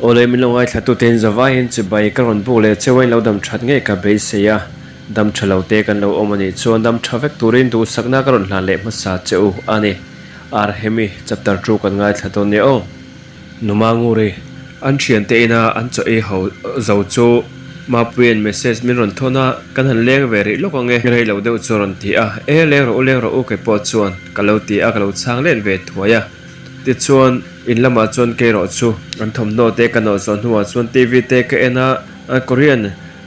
Awle min lo ngaithlatute in zavaiin chibai ka rawn buk leh cheu a in lo dam that ngei ka beisei a, dam tha lo te kan lo awm a nih chuan dam tha vek turin duhsakna ka rawn hlan leh hmasa che u a ni. Ar hemi chapter chu kan ngaithla dawn nia aw. Numa Nguri, an thiante ina an chaw ei ho zo chu Mapuia'n message min rawn thawn a, kan han leng ve rih lawk ang e, rei lo deuh chu a rawn ti a, e leng rawh u leng rawh u kei pawh chuan ka lo ti a, ka lo chhang let ve thuai a. Tichuan in lamah chuan kei rawh chu an thawmhnaw te ka nawh zawh hnuah chuan TV te ka en a, Korean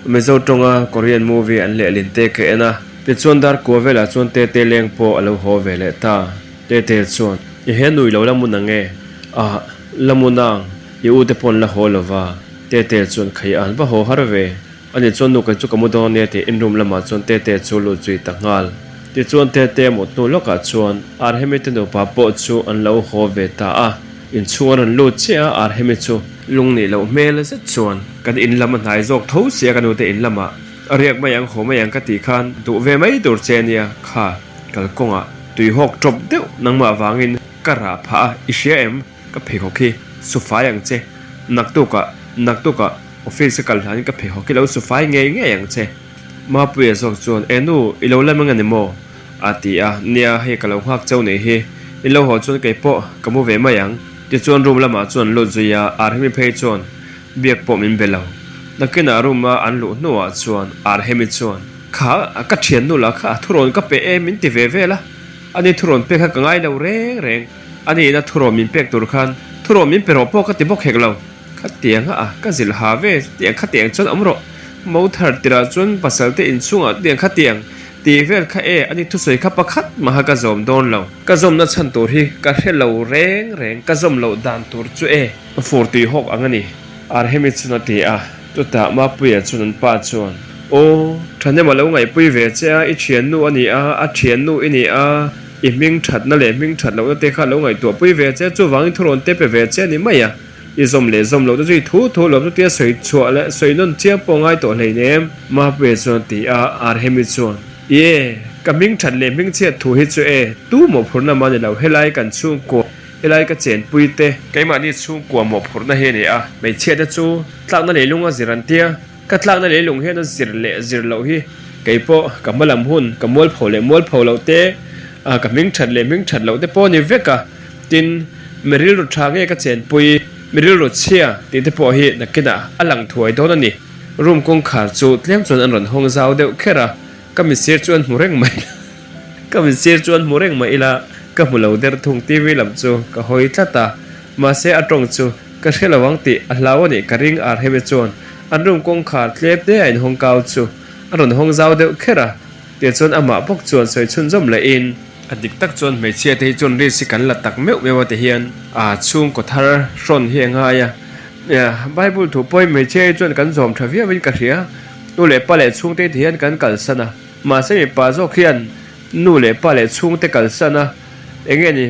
Mizo tawnga Korean movie an lehlin te ka en a. Tichuan dar kua velah chuan Tete leng pawh a lo haw ve leh ta. Tete chuan, I he nui lo la mun ang e? Ah, la mun ang, i u te pawh an la haw lo va. Tete chuan, Khai an va haw har ve. Ani chuan nu kei chu ka mu dawn ania tih in room lamah chuan Tete chu lut zui ta nghal. Tichuan Tete mut hnu lawkah chuan Arhemi te nupa pawh chu an lo haw ve ta a. Inchhung a rawn lut chiah a, Arhemi chu lung nih loh hmel zet chuan kan in lam a hnai zawk tho sia ka nute in lamah a riak mai ang haw mai ang ka tih khan duh ve mai tur che ania kha kalkawngah tuihawk tawp deuh nangmah vangin ka rah phah a i hria em ka pheikhawk hi su fai ang che naktukah naktukah office a kal hlanin ka pheikhawk hi lo su fai ngei ngei ang che Mapuia zawk chuan e nu i lo la meng a ni maw? A ti a, Nia, hei ka lo nghak chauh nei hi. I lo haw chuan kei pawh ka mu ve mai ang. Tichuan room lamah chuan an lut zui a, Arhemi phei chuan biak pawh min be lo. Nakinah room a an luh hnuah chuan Arhemi chuan, Kha, ka thiannu lah kha a thurawn ka pe e min ti ve vel a, ani thurawn pek kha ka ngai lo reng reng. Ani ina thurawn min pek tur khan thurawn min pe rawh pawh ka ti bawk hek lo. Khatiang a ka zilh ha ve tiang khatiang chuan awm rawh. Mo thar tirah chuan pasal te inchhungah tiang khatiang tih vel kha e ani thusawi kha pakhat maha ka zawm dawn lo. Ka zawmna chhan tur hi ka hre lo reng reng ka zawm loh dan tur chu e. Fur tui hawk ang a ni Arhemi chuan a ti a, chutah Mapuia chuan an pa chuan, Aw, thahnem a lo ngaihpui ve che a, i thiannu a ni a, a thiannu i ni a, i hming thatna leh hming that lohna te kha a lo ngaihtuahpui ve che, chuvangin thurawn te pe ve che a ni mai a. I zawm leh zawm loh te chu i thu thu lo chutia sawi chhuah leh sawi nawn chiang pawh ngai tawh hlei nem. Mapuia chuan a ti a, Arhemi chuan, Ie, ka hming that leh hming chhiat thu hi chu e, tu mawhphurhna mah ni lo, helai kan chhungkua, helai ka chenpui te, keimahni chhungkua mawhphurhna hi a ni a, hmeichhia te chu tlakna leilung a zir an tia, ka tlakna leilung hian a zir leh zir loh hi keipawh ka hmalam hun, ka mualpho leh mualpho loh te, ka hming that leh hming that loh te pawh a ni vek a. Tin, mi rilru tha nge ka chenpui, mi rilru chhia tih te pawh hi nakinah a lang thuai dawn a ni. Room kawngkhar chu tlem chuan an rawn hawng zau deuh kher a, ka mitsir chu an hmu reng mai la, ka mitsir chu an hmu reng mai ila, ka hmu lo der thung TV lam chu ka hawi tlat a, mahse a tawng chu ka hre lo ang tih a hlau a nih ka ring Arheme chuan an room kawngkhar tlem te a inhawng kau chu a rawn hawng zau deuh kher a, Tichuan amah bawk chuan sawi chhunzawm lehin. A dik tak chuan hmeichhia te hi chuan risk hi kan la tak meuh meuh a ti hian a chhungkaw thar hrawn hi a ngai a. Bible thu pawhin hmeichhia hi chuan kan zawm tha viauin ka hria. Nu leh pa leh chhungte ti hian kan kalsan a. Mahse mipa zawk hian nu leh pa leh chhungte kalsan a eng nge ni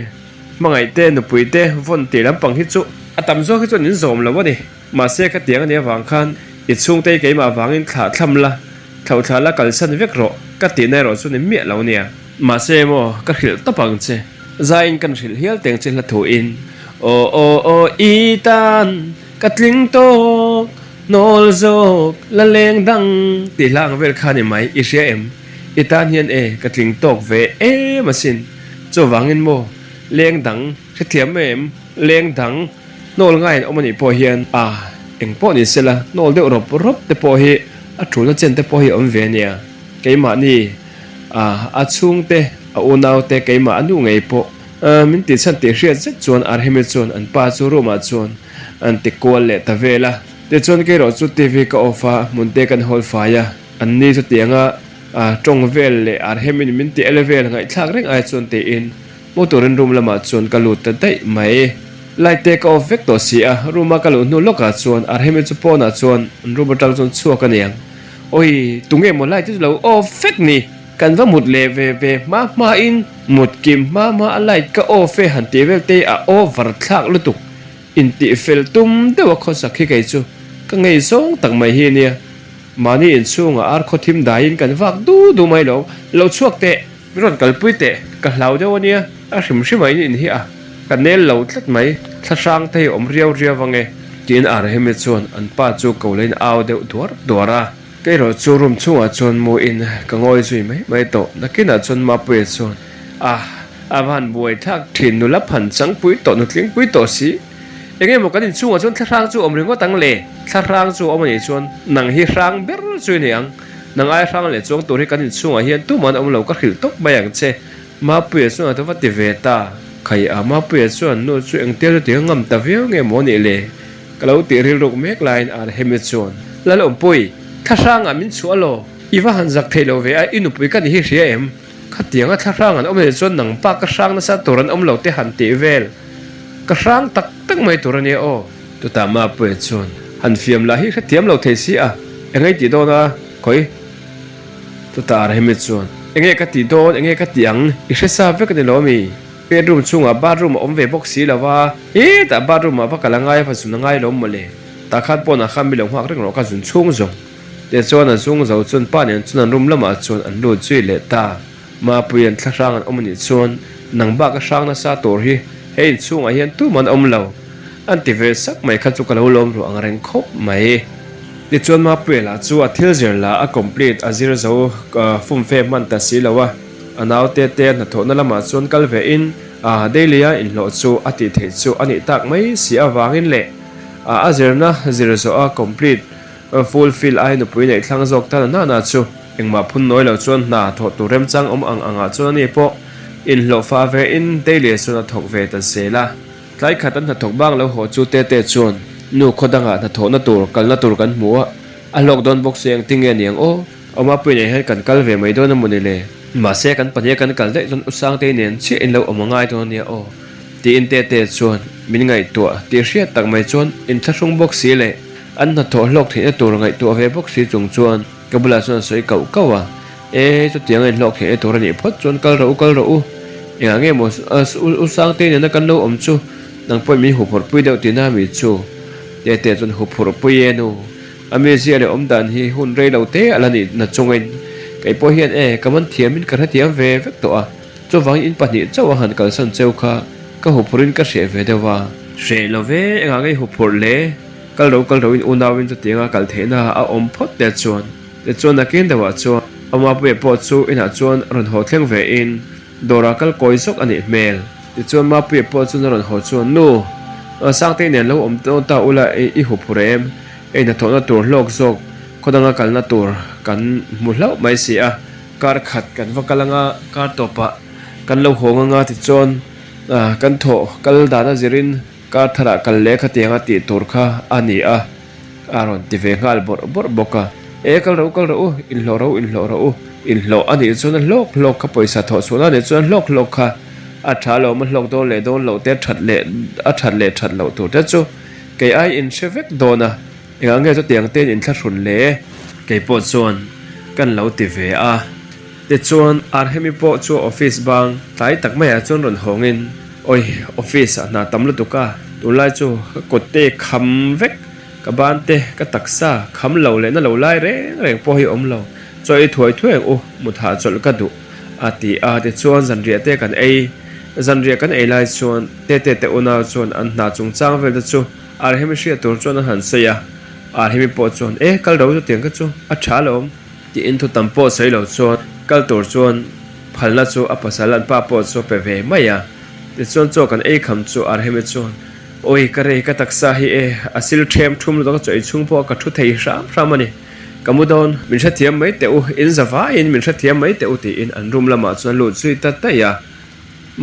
hmangaih te nupui te vawn tih lampang hi chu a tam zawk hi chuan in zawm lo a ni. Mahse khatiang a nih avang khan i chhungte hi keimah avangin thlah thlam la, thlauhthla la kalsan vek rawh ka tihna erawh chu ni miah lo nia. Mahse maw ka hrilh tawp ang che, zaiin kan hrilh hial teng che hla thuin, Aw aw aw i tan ka tling tawk, hnawl zawk la leng dang tih hla ang vel kha ni mai, i hria em? I tan hian e ka tling tawk ve em asin, chuvangin maw leng dang hrethiam em leng dang. Hnawl ngaiin awm anih pawh hian a eng pawh ni sela hnawl deuh rawp rawp te pawh hi a tulna chen te pawh hi a awm ve ania. Keimahni a a chhungte a unaute keimah a nu ngei pawh min tih chhan tih hriat zet chuan Arhemi chuan an pa chu room ah chuan an ti kual leh ta vel a. Tichuan kei erawh chu TV ka off a hmun te kan hawl fai a, an ni chutianga tawng vel leh Arhemi'n min ti el vel ngaihthlak reng ai chuan tiin Mu turin room lamah chuan ka lut ta daih mai. Light te ka off vek tawh si a, room a ka luh hnu lawkah chuan Arhemi chu pawnah chuan an room atang chuan chhuak a niang. Awi, tunge maw light te chu lo off vek ni? Kan va mut leh ve ve hma hma in mut kim hma hma a light ka off e han tih vel te a over thlak lutuk. Intih fel tum deuh a khawsak hi kei chu ka ngei zawng tak mai hi nia. Mahni inchhungah ar khaw thim daiin kan vak du du mai lo, lo chhuak teh. Min rawn kalpui teh, ka hlau deuh a nia, a hrim hrim a in in hi a, ka nel lo tlat mai, thla hrang te hi awm riau riau ang e. Tiin Arhemi chuan an pa chu ko leiin a au deuh duar duar a. Kei erawh chu room chhungah chuan mu in ka ngawi zui mai mai tawh. Nakinah chuan Mapuia chuan, Ah, a va han buai thlak thin nula phan changpui tawh nutlingpui tawh si. Enge maw kan inchhungah chuan thlahrang chu awm ringawt ang le? Thlahrang chu awm a nih chuan nang hi hrang ber chu i ni ang. Nang ai hrang leh chuang tur hi kan inchhungah hian tuman awm lo ka hrilh tawp mai ang che. Mapuia chuan a va ti ve ta. Khai a, Mapuia chuan nu chu engtia chu ti ngam ta viau nge maw nih le? Ka lo tih rilruk mek laiin Arhemi chuan, Lalawmpui, thlahrangah min chhuah alaw? I va han zak thei lo ve a, i nupui ka ni hi hria em? Khatianga thlahrang an awm leh chuan nang pa ka hrang nasa tur an awm lo te han tih vel. Ka hrang tak tak mai tur a nia aw. Chutah Mapuia chuan, Han fiam lah hi hrethiam lo thei si a, engei tih dawn a, khawi? Chutah Arhemi chuan, Enge ka tih dawn, enge ka tih ang, i hre sa vek a ni lo ami? Bedroom chhungah bathroom a awm ve bawk si lo va, hetah bathroom ah va kal a ngai a, va zun a ngai lo mawle. Tah khan pawnah khan mi lo nghak reng rawh ka zun chhung zawng. Tichuan a zung zo chuan pa nen chuan an room lamah chuan an lut zui leh ta. Mapui an thlahrang an awm anih chuan nang bak a hrang nasa tur hi he inchhungah hian tumah an awm lo. An ti ve sak mai kha chu ka lo lawm ruah ang reng khawp mai. Tichuan Mapuia lah chu a thil zir lah a complete a zir zo fumfe hman ta si lo a, a naute te a hnathawhna lamah chuan kal ve in a daily a inhlawh chu a tih theih chu a nih tak mai si avangin leh a zirna zir zawh a complete Full fill ai nupui neih thlang zawk tan a nana chu engmah phun nawi lo chuan hna thawh tur remchang awm ang angah chuan ani pawh inhlawh fa ve in daily chuan a thawk ve ta zel a. Tlai khat an hnathawk bang lo haw chu Tete chuan nu khaw dangah hnathawhna tur kalna tur kan hmu a, a hlawk dawn bawk si engtin nge niang aw, Awmapui nen hian kan kal ve mai dawn a maw ni le? Mahse kan pahnih a kan kal daih chuan Usangtei nen chiah in lo awm a ngai dawn a nia aw tiin Tete chuan min ngaihtuah tih hriat tak mai chuan inthlahrung bawk si leh An hnathawh hlawk theihna tur ngaihtuah ve bawk si chung chuan ka bulah chuan a sawi kauh kauh a, E, chutiang a inhlawk theihna tur a nih phawt chuan kal rawh u, kal rawh u. Engah nge maw U Sangtei nena kan lo awm chu nang pawhin min huphurhpui deuh tihna mi chu? Tete chuan huphurhpui e nu, a mizia leh awm dan hi hun rei lo te a la nih na chungin kei pawh hian e, ka man thiamin ka hrethiam ve vek tawh a, chuvangin in pahnih chauh a han kalsan cheu kha ka huphurhin ka hreh ve deuh a. Hreh lo ve, engah nge i huphurh le? Kal ro kal roin unauin chutianga kal theihna a awm phawt te chuan tichuan nakin deuhah chuan Mapuia pawh chu inah chuan rawn haw thleng ve in dawrah kal kawi zawk a nih hmel. Tichuan Mapuia pawh chuan a rawn haw chuan Nu, Sangtei nen lo awm dawn ta ula i hu phur em? Ei hnathawhna tur hlawk zawk khaw danga kalna tur kan hmu hlauh mai si a, kar khat kan va kal anga kar tawpah kan lo hawng anga tichuan kan thawh kal dana zirin Kar tharah kal leh khatianga tih tur kha a ni a, a rawn ti ve nghal bawrh bawrh bawk a. E, kal rawh u, kal rawh u, inhlawh rawh u, inhlawh rawh u, inhlawh a nih chuan a hlawk hlawk kha pawisa thawh chhuahna a nih chuan a hlawk hlawk kha a tha lo awm a hlawk dawn leh dawn loh te a that leh a that leh that loh tur te chu kei ai inhre vek dawn a, engah nge chutiang te in inthlahrun le? Kei pawh chuan kan lo ti ve a. Tichuan, Arhemi pawh chu office bang tlai tak maiah chuan rawn hawngin, Awi, office ah hna tam lutuk a, tunlai chu ka kut te kham vek, ka ban te, ka taksa kham lo leh na lo lai reng reng pawh hi awm lo, chaw ei thuai thuai ang u, mut hahchawlh ka duh, a ti a. Tichuan, zanriah te kan ei, zanriah kan ei lai chuan Tete te unau chuan an hna chungchang vel te chu Arhemi hriat tur chuan an han sawi a, Arhemi pawh chuan, E, kal ro chutiang kha chu a tha alawm. Tiin thu tam pawh sawi lo chuan kal tur chuan phalna chu a pasal an pa pawh chu a pe ve mai a. Tichuan chaw kan ei kham chu Arhemi chuan, Awi ka rei ka taksa hi e, a sil ṭhem ṭhum lutuk a chaw ei chhung pawh ka ṭhu thei hram hram a ni. Ka mu dawn, min hrethiam mai teh u, in za vaiin min hrethiam mai teh u tiin an room lamah chuan a lut zui ta daih a.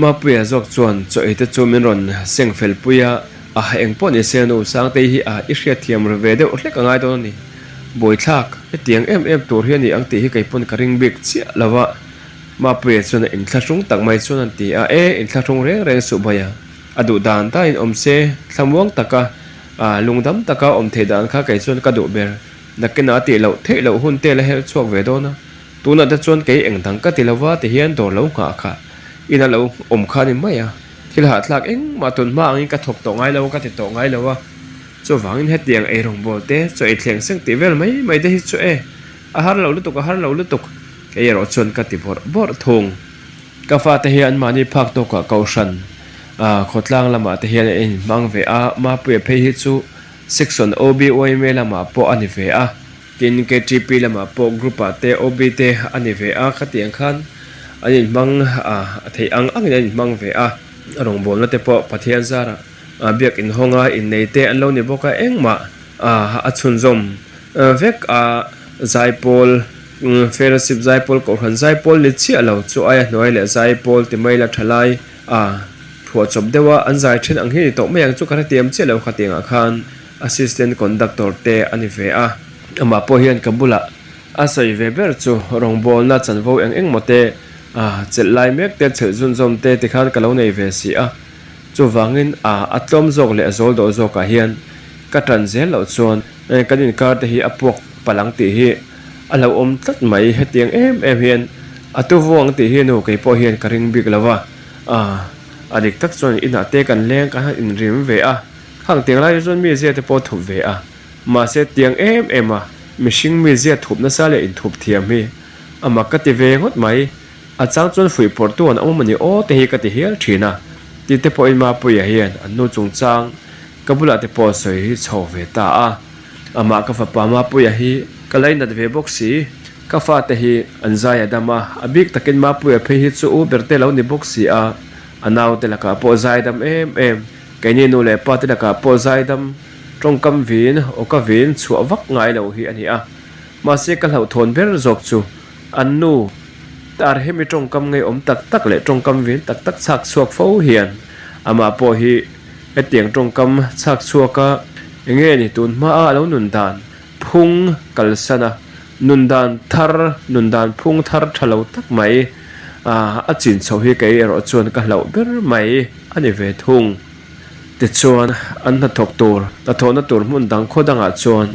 Mapuia zawk chuan chaw ei te chu min rawn seng fel pui a, a eng pawh ni se nu Sangtei hi a i hriatthiam ri ve deuh hlek a ngai dawn a ni. Buaithlak, hetiang em em tur hi a ni ang tih hi kei pawn ka ring bik chiah lo va. Mapuia chuan a inthlahrung tak mai chuan an ti a, E, inthlahrung reng reng suh bai a, a duh dan dahin awm se, thlamuang taka, lungdam taka awm thei dan kha kei chuan ka duh ber. Nakinah a tih loh theih loh hun te la her chhuak ve dawn a. Tunah te chuan kei eng dang ka ti lova ti hian dawr lo nghah kha ina lo awm kha a ni mai a, thil hahthlak engmah tun hma angin ka thawk tawh ngai lo a, ka ti tawh ngai lo a, chuvangin hetiang ei rawngbawl te chaw ei thleng seng tih vel mai mai te hi chu e a har lo lutuk a har lo lutuk kei erawh chuan ka ti bawrh bawrh thung. Ka fate hi anmahni phak tawkah kohhran khawtlang lamah te hian a inhmang ve a, Mapuia phei hi chu. Section OB yma lamah pawh a ni ve a. Tin, KTP lamah pawh group ah te OB te a ni ve a, khatiang khan an inhmang a theih ang angin an inhmang ve a. A rawngbawlna te pawh Pathian zarah biak inhawnga innei te an lo ni bawk a, engmah a chhunzawm vek a, zaipawl fellowship zaipawl kohhran zaipawl ni chiah lo chu aia hnuai leh zaipawl ti mai la tha lai a phuahchawp deuh a, an zai then ang hi ni tawh mai ang chu ka hrethiam chiah lo khatiang ah khan assistant conductor te a ni ve a, amah pawh hian ka bulah a sawi ve ber chu rawngbawlna chanvo eng eng maw te chelh lai mek te chelh zunzawm te tikhan ka lo nei ve si a. Chuvangin a a tlawm zawk leh a zawl dawh zawkah hian ka tan zel loh chuan kan inkar te hi a puak palh ang tih hi a hlauhawm tlat mai. Hetiang em em hian a tu vuang tih hi nu kei pawh hian ka ring bik lo va, a dik tak chuan inah te kan leng kan han inrim ve a, khang tiang lai chuan mizia te pawh thup ve a, mahse tiang em em a mihring mizia thup nasa leh inthup thiam hi a mak ka ti ve ngawt mai. A chang chuan fuih pawrhtu an awm a ni aw te hi ka ti hial thin a, ti te pawhin Mapuia hian an nu chungchang ka bulah te pawh sawi hi chho ve ta a. Amah ka fapa Mapuia hi ka lainat ve bawk si, ka fate hi an zai a dam a, a bik takin Mapuia phei hi chu u ber te lo ni bawk si a, a naute lakah pawh zai dam em em, keini nu leh pa te lakah pawh zai dam tawngkam vin aw ka vin chhuah vak ngai lo hi a ni a, mahse ka hlauhthawn ber zawk chu an nu Tar hemi tawngkam ngeiawm tak tak leh tawngkam vin tak tak chhak chhuak fo hian amah pawh hi hetiang tawngkam chhak chhuak a enge ni tun hma a lo nun dan phung kalsan a nun dan thar nun dan phung thar tha lo tak mai a chin chhoh hi kei erawh chuan ka hlauh ber mai a ni ve thung. Tichuan an hnathawk tur hnathawhna tur hmun dang khaw dangah chuan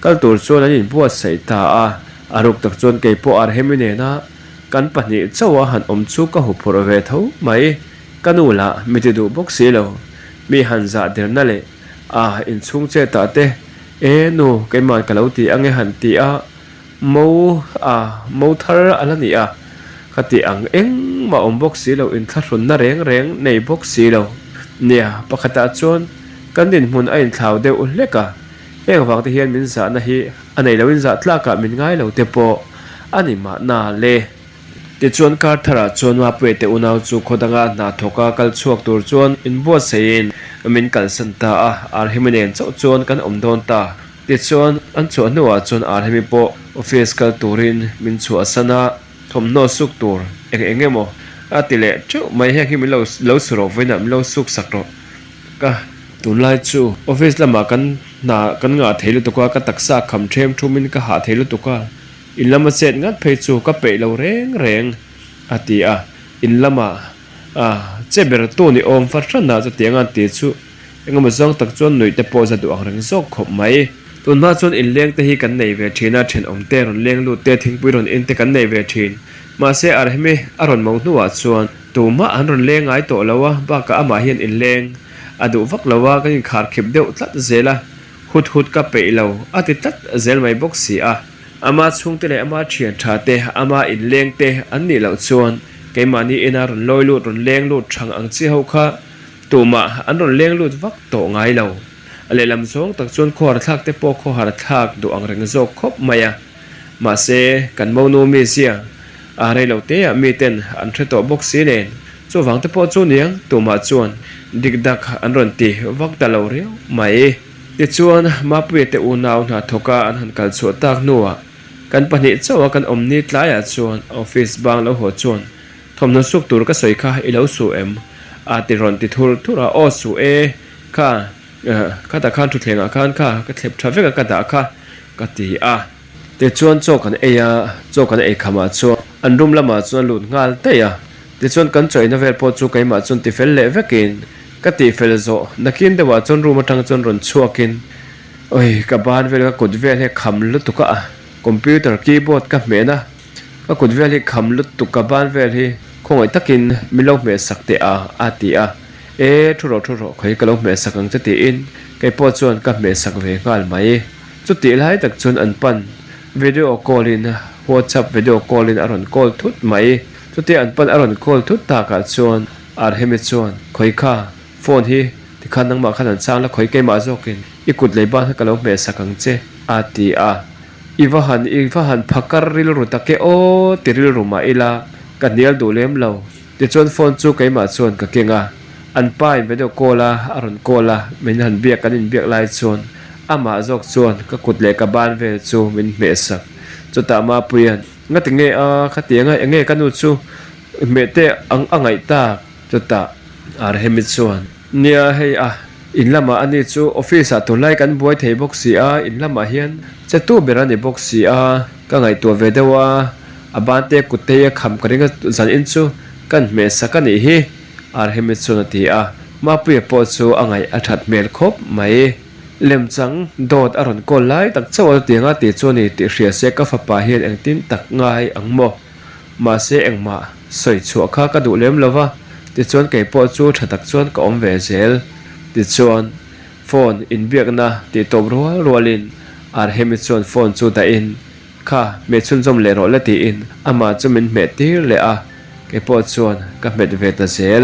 kal tur chuan an inbuatsaih ta a. A ruk tak chuan kei pawh Arhemi nena kan pahnih chauha han awm chu ka huphurh ve tho mai. Ka nu lah mi ti duh bawk si lo. Mi han zah derna leh a inchhung che tah te, E nu, keiman ka lo ti ange han ti a, mo a mo thar a la ni a, ka ti ang engmah awm bawk si lo, inthlahrunna reng reng nei bawk si lo. Nia, pakhatah chuan kan dinhmun a inthlau deuh hlek a. Heng vang te hian min zahna hi a nei loin zah tlakah min ngai lo te pawh a ni mahna le. Tichuan kar tharah chuan Mapuia te unau chu khaw danga hna thawka kal chhuak tur chuan inbuatsaih in min kalsan ta a, Arhemi nen chauh chuan kan awm dawn ta. Tichuan an chhuah hnuah chuan Arhemi pawh office kal turin min chhuahsan a, thawmhnaw suk tur eng eng emaw a ti leh teuh mai, heng hi min lo lo su rawh vawiinah min lo suk sak rawh. Ka tunlai chu office lamah kan hna kan ngah thei lutuk a, ka taksa kham them thumin ka hah thei lutuk a, in lama chet ngat phei chu ka peih lo reng reng a ti a, in lama che ber tu ni awm fahran ah chutiang an ti chu engemaw zawng tak chuan nuih te pawh za duh ang reng zawk khawp mai. Tunhma chuan inleng te hi kan nei ve thin a, thenawm te rawn leng lut te, thingpui rawn in te kan nei ve thin. Mahse Arhemi a rawn mo hnuah chuan Tumah an rawn leng ngai tawh lo a, bakah amah hian inleng a duh vak lo a, kan inkhar khip deuh tlat zel a, hut hut ka peih lo a ti tlat zel mai bawk si a. Ama chhungte leh ama thian tha te, ama inleng te an nih loh chuan keimahni ina rawn lawi lut, rawn leng lut thang ang chi ho kha tumah an rawn leng lut vak tawh ngai lo. A lehlam zawng tak chuan khawhar thlak te pawh khawhar thlak duh ang reng zawk khawp mai a. Mahse, kan monu mizia a rei lo te ah miten an hre tawh bawk si nen, chuvang te pawh chu niang tumah chuan dik dak an rawn ti vak ta lo riau mai. Tichuan, Mapuia te unau hna thawka an han kal chhuah tak hnuah kan pahnih chauha kan awm ni tlaiah chuan office bang lo haw chuan thawmhnaw suk tur ka sawi kha i lo su em? a ti rawn ti thur thur a, aw su e, kha khatah khan thutthlengah khan kha ka thlep tha vek a ka dah kha ka ti a. Tichuan chaw kan ei a, chaw kan ei khamah chuan an room lamah chuan a lut nghal daih a. Tichuan kan chaw eina vel pawh chu keimah chuan tifel leh vekin ka tihfel zawh nakin deuhah chuan room atang chuan rawn chhuakin oi ka ban vel ka kut vel hi a kham lutuk a, computer keyboard ka hmeh na ka kut vel hi kham lutuk ka ban vel hi khawngaih takin min lo hmeh sak teh a a ti a. E thu rawh thu rawh khawi ka lo hmeh sak ang che tiin keipawh chuan ka hmeh sak ve nghal mai. Chutih lai tak chuan an pan video call in WhatsApp video call in a rawn call thut mai. Chutia an pan a rawn call thut takah chuan Arhemi chuan khawi kha phone hi Tikhan nangmah khan an chang la khawi keimah zawkin i kut lei ban kha ka lo hmeh sak ang che, a ti a. I va han, i va han phakar rilru tak e aw, ti rilru mah ila, ka hnial duh lem lo. Tichuan phone chu keimah chuan ka keng a, an pa in video call a, a rawn call a, min han biak kan inbiak lai chuan amah zawk chuan ka kut leh ka ban vel chu min hmeh sak. Chutah Mapuia'n, Ngati nge a, khatianga enge ka nu chu hmeh te ang a ngaih tak? Chutah Arhemi chuan, Nia hei a, in lamah ani chu office ah tunlai kan buai thei bawk si a, in lamah hian che tu ber a ni bawk si a, ka ngaihtuah ve deuh a, a ban te kut te hi a kham ka ring a, zan in chu kan hmeh sak a nih hi, Arhemi chuan a ti a, Mapuia pawh chu a ngaih a that hmel khawp mai. Lemchang dawt a rawn kawl lai tak chauh a tiang a ti chu a ni tih hria se ka fapa hian engtin tak ngai ang maw? Mahse engmah sawi chhuah kha ka duh lem lo va, tichuan kei pawh chu tha tak chuan ka awm ve zel. Tichuan phone inbiakna tih tawp rual rualin Arhemi chuan phone chu dahin, Kha, hmeh chhunzawm leh rawh la tiin amah chu min hmeh tir leh a, kei pawh chuan ka hmet ve ta zel.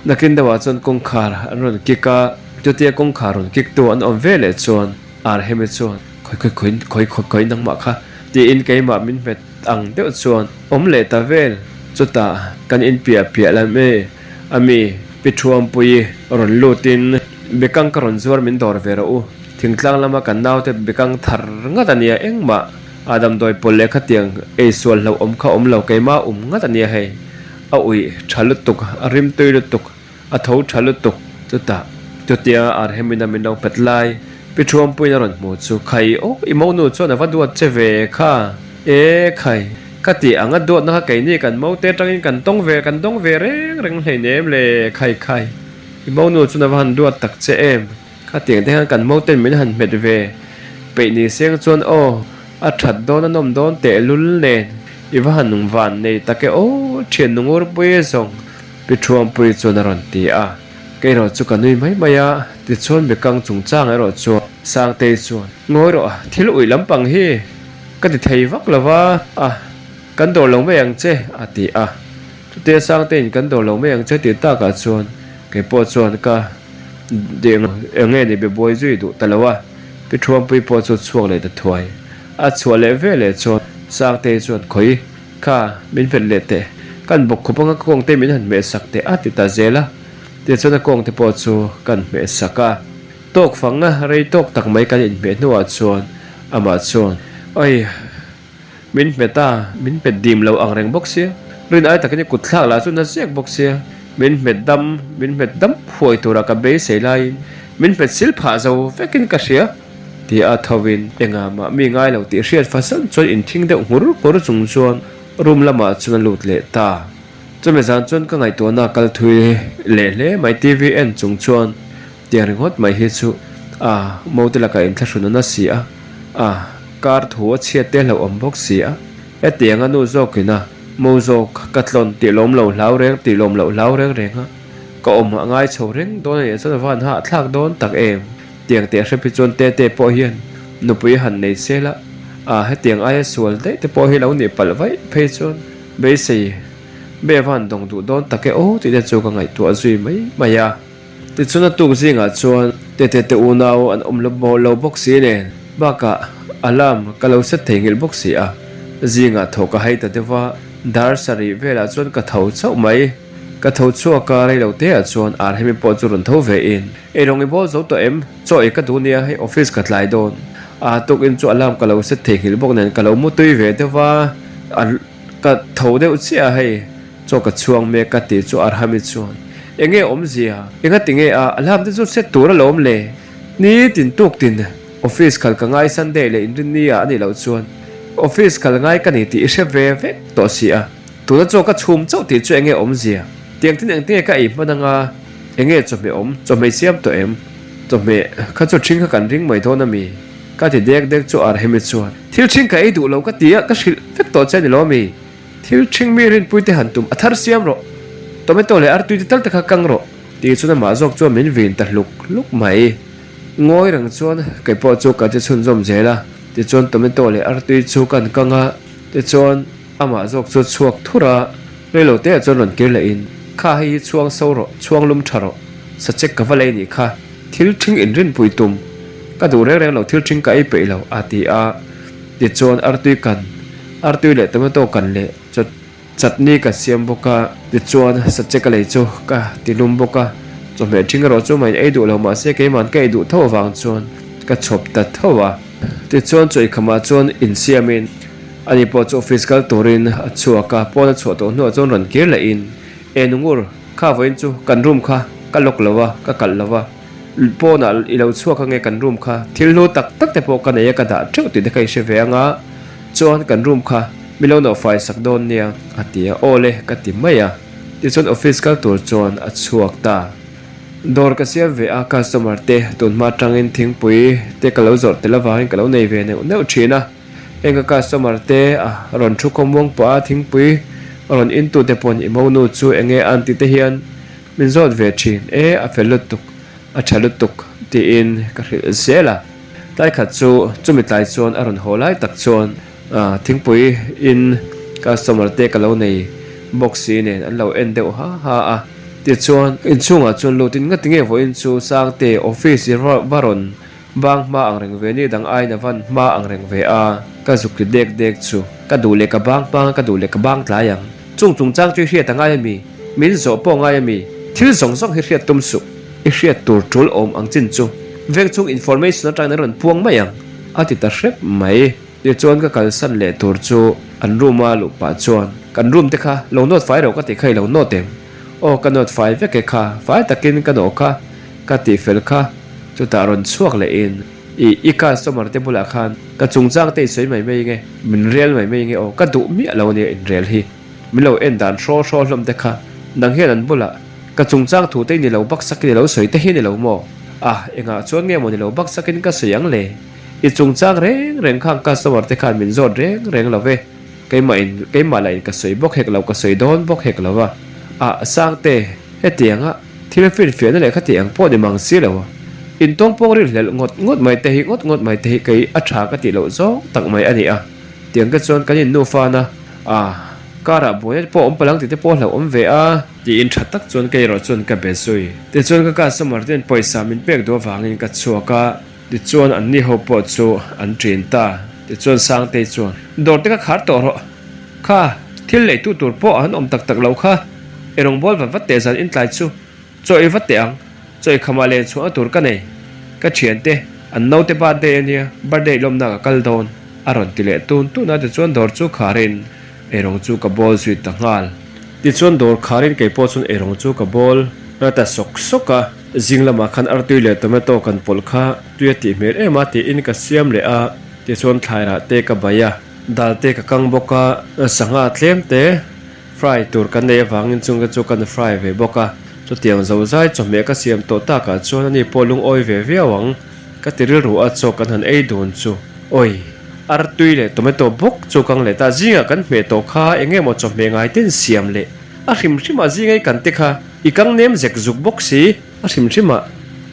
Nakin deuhah chuan kawngkhar an rawn kik a, chutia kawngkhar rawn kik tu an awm ve leh chuan Arhemi chuan, Khawi khawi khawi khawi khawi khawi nangmah kha tiin keimah min hmet ang deuh chuan awm leh ta vel. Chutah kan in piah piah lam e a mi Pi Thuampuii rawn lutin Bekang ka rawn zuar min dawr ve rawh u. Thingtlang lama kan naute bekang thar ngat a nia engmah a damdawi pawl leh khatiang ei sual hlauh awm kha awm lo keimah um ngat a nia hei. A uih tha lutuk, a rimtui lutuk. A tho tha lutuk. Chutah, chutia Arhemina min lo hmet lai, Pi Thuampuiin a rawn hmu chu, Khai aw, i monu chuan a va duat che ve kha. E khai, ka tih ang a duatna kha keini kan mote atangin kan tawng ve, kan dawng ve reng reng hleinem le, khai khai. I monu chuan a va han duat tak che em? Khatiang te hian kan moten min han hmet ve peih ni seng chuan aw, a that dawn a nawm dawn tehlul nen i va han van nei tak e aw, thian nungurpui zawng. Pi Thuampui chuan a rawn ti a, Ka erawh chu ka nui mai mai a, tichuan Bekang chungchang erawh chuan Sangtei chuan, Ngawi rawh, thil uih lampang hi ka ti thei vak lo va, a, kan dawr lo mai ang che, a ti a. Chutia Sangteiin kan dawr lo mai ang che tih takah chuan kei pawh chuan ka ding eng nge ni be buai zui duh ta lo a, Pi Thuampui pawh chu chhuak leh ta thuai. A chhuah leh ve leh chuan Sangtei chuan khawi Kha, min hmet leh teh. Kan bawk khup anga ka kawngte min han hmeh sak teh a ti ta zel a. Tichuan a kawngte pawh chu kan hmeh sak a. Tawk fang a, rei tawk tak mai kan inhmeh hnuah chuan amah chuan, Oi, min hmet a, min hmet dim lo ang reng bawk sia. Rin ai takin i kut thlak lah chu na ziak bawk sia. Min hmet dam, min hmet dam huai tura ka beisei laiin min hmet sil phah zo vekin ka hria. Ti a thovin engah mah mi ngai lo tih hriat fahsan chuan inthing deuh nghur nghur chung chuan room lamah chuan a lut leh ta. Chumi zan chuan ka ngaihtuahna a kal thui leh hle mai TV en chung chuan tiang ringawt mai hi chu a mote lakah inthlahrun a na si a, a kar thu a chhiat te hlauhawm bawk si a, hetiang a nu zawkin a mo zawk ka tlawn tih lawm lo hlau reng tih lawm loh hlau reng reng a ka awm a ngai chho reng dawn a nih chuan a van hahthlak dawn tak em. Tiang teh hrep hi chuan Tete pawh hian nupui han nei sel a, a hetiang aia sual daih te pawh hi lo nih palh vaih phei chuan beisei be va han dawng duh dawn tak e aw tih te chu ka ngaihtuah zui mai mai a. Tichuan a tuk zingah chuan Tete te unau an awm lo bawk si nen bakah alarm ka lo set thei nghilh bawk si a, zingah thaw ka hai ta deuh va, dar sarih velah chuan ka tho chauh mai. Ka tho chhuak a, rei lo te ah chuan Arhemi pawh chu rawn tho ve in, Ei rawng i bawl zo tawh em? Chaw ei ka duh nia, hei office ka tlai dawn. A tukin chu alarm ka lo set theihnghilh bawk nen ka lo mu tui ve deuh va, a ka tho deuh chiah a hei, chaw ka chhuang mek ka tih chu Arhami chuan, Enge awmzia? Engati nge a alarm te chu set tur alawm le? Ni tin tuk tin office kal ka ngai Sunday leh Inrinni ah a nih loh chuan office kal ngai ka ni tih i hre ve vek tawh si a. Tuna chaw ka chhum chauh tih chu enge awmzia? Tiang tin engtinge ka ei hman anga enge chawhmeh awm? Chawhmeh siam tawh em? Chawhmeh kha chu ṭhing kha kan ring mai dawn a mi? Ka ti dek dek chu Arhemi chuan, Thil ṭhing ka ei duh lo ka ti a, ka hrilh vek tawh che a ni lo mi? Thil ṭhing mi rinpui te han tum a thar siam rawh. Tomato leh artui te tal te kha kang rawh. Tih chuan amah zawk chuan min vin ta hluk hluk mai. Ngawi reng chuan kei pawh chu ka che chhunzawm zel a, tichuan tomato leh artui chu kan kang a, tichuan, Amah zawk chu chhuak thur a, reilo te ah chuan rawn kir leh in, Kha hei hi chhuang so rawh, chhuang lum tha rawh. Sachek ka va lei nih kha, thil ṭhing inrinpui tum ka duh reng reng lo, thil ṭhing ka ei peih lo, a ti a. Tichuan artui kan, artui leh tomato kan leh chutney ka siam bawk a. Tichuan sachek a lei chu ka ti lum bawk a, chawhmeh ṭhing erawh chu mahin ei duh lo mahse keima'n ka ei duh tho avang chuan ka chhawp ta tho a. Tichuan chaw ikhamah chuan insiamin ani pawh chu office kal turin a chhuak a, pawn a chhuah tawh hnuah chuan rawn kir lehin, E nungur, Kha vawiin chu kan room kha ka lock lo a, ka kalh lo a, pawnah i lo chhuak ange kan room kha thil hlu tak tak te pawh ka nei a ka dah teuh tih te kha i hre ve anga chuan kan room kha mi lo nawhfai sak dawn nia a ti a, aw le ka ti mai a, tichuan office kal tur chuan a chhuak ta. Dawr ka siam ve a, customer te tunhma atangin thingpui te ka lo zawrh tel avangin ka lo nei ve neuh neuh thin a. Heng ka customer te a rawn thu khawmuang pah a, thingpui a rawn in tu te pawn i monu chu enge an tih te hian min zawt ve thin e, a fel lutuk, a tha lutuk tiin ka hrilh zel a. Tlai khat chu chumi tlai chuan a rawn haw lai tak chuan thingpui in customer te ka lo nei bawk si nen an lo en deuh ha ha a. Tichuan inchhungah chuan lutin ngatinge vawiin chu Sangte office i va rawn Bang hma ang reng ve ni dang aiin a van hma ang reng ve a, ka zuk ti dek dek chu. Ka duh leh ka bang hmang a, ka duh leh ka bang tlai ang. Chung chungchang chu i hriat a ngai a mi? Min zawh pawh a ngai a mi? Thil zawng zawng hi hriat tum suh. I hriat tur tul awm ang chin chu. Veng chung information atangin an rawn puang mai ang, a ti ta hrep mai. Tichuan ka kalsan leh tur chu an room a luh pah chuan, Kan room te kha lo nawt fai rawh ka tih kha i lo nawt em? Aw ka nawt fai vek e kha, fai takin ka nawh kha ka tih fel kha. Chutah rawn chhuak leh in, I i customer te bulah khan ka chungchang te i sawi mai mai nge, min rel mai mai nge aw, ka duh miah lo ania inrel hi. Min lo en dan hraw hraw hlawm te kha, nang hian an bulah ka chungchang thu te i ni lo bak sakin i lo sawi te hi ni lo maw? Ah, engah chuan nge maw ni lo bak sakin ka sawi ang le? I chungchang reng reng khang customer te khan min zawt reng reng lo ve. Keimah in, keimah lah in ka sawi bawk hek lo, ka sawi dawn bawk hek lo a. Ah, Sangte, hetianga thil finfiahna leh khati ang pawh ni mang si lo a. Intawng pawng rin hlelh ngawt ngawt mai te hi, ngawt ngawt mai te hi kei a tha ka tih loh zawng tak mai a ni a. Tiang te chuan kan in nufa na, ah, car ah buaina te pawh a awm palh ang tih te pawh a hlauhawm ve a. Tiin tha tak chuan kei erawh chuan ka be zui. Tichuan ka customer ten pawisa min pek duh avangin ka chhuak a. Tichuan anni ho pawh chu an ṭin ta. Tichuan Sangtei chuan, Dawr te kha khar tawh rawh. Kha, thil leitu tur pawh an awm tak tak lo kha. I rawngbâwl vat vat teh zan intlai chu chaw i va teh ang. Chaw i khamah len chhuahna tur ka nei. Ka ṭhiante, an naute birthday a nia, birthday lawmna ka kal dawn, a rawn ti leh tun tun a. Tichuan dawr chu kharin eirawng chu ka bawl zui ta nghal. Tichuan dawr kharin kei pawh chuan eirawng chu ka bawl ta sawk sawk a. Zing lamah khan artui leh tomato kan pawlh kha tui a tih hmel em a tiin ka siam leh a, tichuan thlairah te ka bai a, dal te ka kang bawk a, sangha tlem te fry tur kan nei avangin chung te chu kan fry ve bawk a, chutiang zo zai chawhmeh ka siam tawh takah chuan ani pawh lungawi ve viau ang ka ti rilru a chaw kan han ei dun chu awi artui leh tomato bawk chu kang leh ta zingah kan hmeh tawh kha eng nge maw chawhmeh ngai ten siam leh a hrim hrimah zingai kan te kha I kang nem zek zuk bawk si. A hrim hrim a,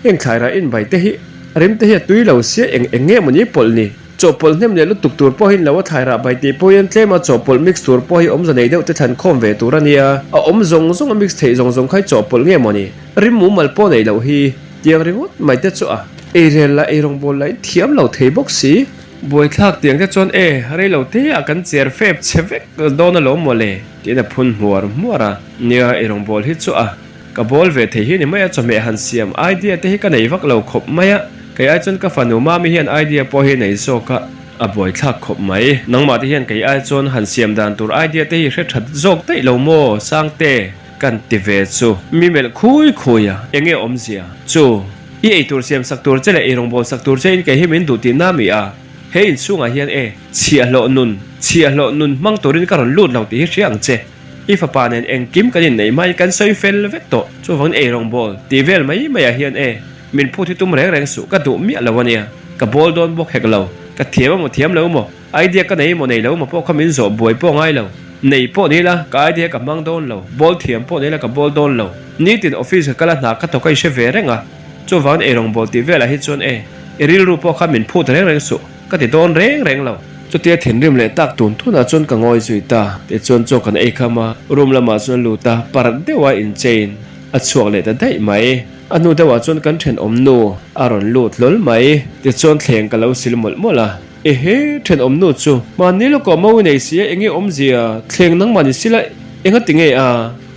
heng thlairah inbai te hi a rem te hi a tui lo sia eng eng nge mawni pawlh ni. Chawhpawlh hnem leh lutuk tur pawh hi lo a thlairah bai tih pawh hian tlem a chawhpawlh mix tur pawh hi awmza nei deuh te thlan khawm ve tur a nia. A awm zawng zawng a mix theih zawng zawng kha hi chawhpawlh nge mawni. Rim mumal pawh nei loh hi tiang ringawt mai te chu a eirel lah eirawngbawl lah in thiam lo thei bawk si. Buaithlak tiang te chuan e reilo te ah kan cher fep che vek dawn alawm mawle tiin a phun hmuar hmuar a. Nia i rawngbâwl hi chu a ka bâwl ve thei hi ni mai a, chawhmeh han siam idea te hi ka nei vak lo khawp mai a, kei ai chuan ka fanu Mami hian idea pawh hi nei zawk a, a buaithlak khawp mai. Nangmah te hian kei ai chuan han siam dan tur idea te hi hre that zawk daih lo maw Sangte? Kan ti ve chu. Mi melh khui khui a, eng nge awmzia chu? I eitur siam sak tur che leh ei rawngbâwl sak tur che in kei hi min duh tihna mi a, he inchhungah hian e, chhiahhlawh nun, chhiahhlawh nun hmang turin ka rawn lut lo tih hi hria ang che. I fapa nen engkim kan inneih hmain kan sawi fel vek tawh. Chuvangin ei rawngbâwl tih vel mai maiah hian e, min phut hi tum reng reng suh, ka duh miah lo a nia. Ka bawl dawn bawk hek lo. Ka thiam emaw thiam lo emaw, idea ka nei emaw nei lo emaw pawh kha min zawh buai pawh ngai lo. Nei pawh ni la, ka idea ka hmang dawn lo, bawl thiam pawh ni la ka bawl dawn lo. Nitin office ka kal a hna ka thawk a i hre ve reng a. Chuvangin ei rawngbâwl tih velah hi chuan e, i rilru pawh kha min phut reng reng suh. Ka ti dawn reng reng lo. Chutia thinrim leh tak tun tunah chuan ka ngawi zui ta. Tichuan chaw kan ei kham a, room lamah chuan a lut a, parh deuha inchein a chhuak leh ta daih mai. A hnu deuhah chuan kan thenawm nu a rawn lut hlawl mai. Tichuan thleng ka lo sil mawlh mawlh a. Ehe, thenawm nu chu mahni lawkah mo i nei si a, enge awmzia thleng nangmah ni sila enga ti nge a?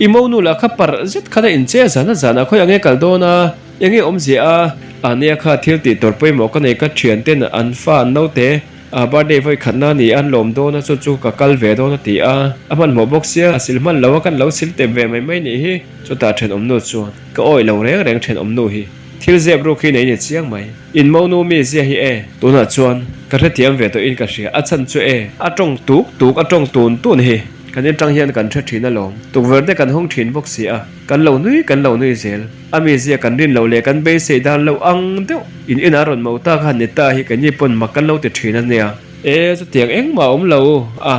I mo nu lah kha parh zet khan a inche a zan a zanah khawi ang nge kal dawn a, enge awmzia a? A nia kha thil tih tur pawimawh ka nei ka thian ten an fa an naute a birthday vawi khatna a ni a, an lawm dawn a chu chu ka kal ve dawn a ti a, a hmanhmawh bawk sia a sil hman lo a kan lo sil tep ve mai mai nih hi. Chutah thenawm nu chuan ka awih lo reng reng thenawm nu hi. Thil zep ruk hi nei ni chiang mai. In monu mi zia hi e. Tunah chuan ka hrethiam ve tawhin ka hria. A chhan chu e. A tawng tuk tuk, a tawng tun tun hi. Kan inṭang hian kan hre thin alawm. Tukverh te kan hawng thin bawk si a. Kan lo nui, kan lo nui zel. A mi zia kan rin loh leh kan beisei dan loh ang deuh. In inah rawn mo tak a han ni ta hi keini pawn mak kan lo ti thin a nia. E, chutiang engmah a awm lo a.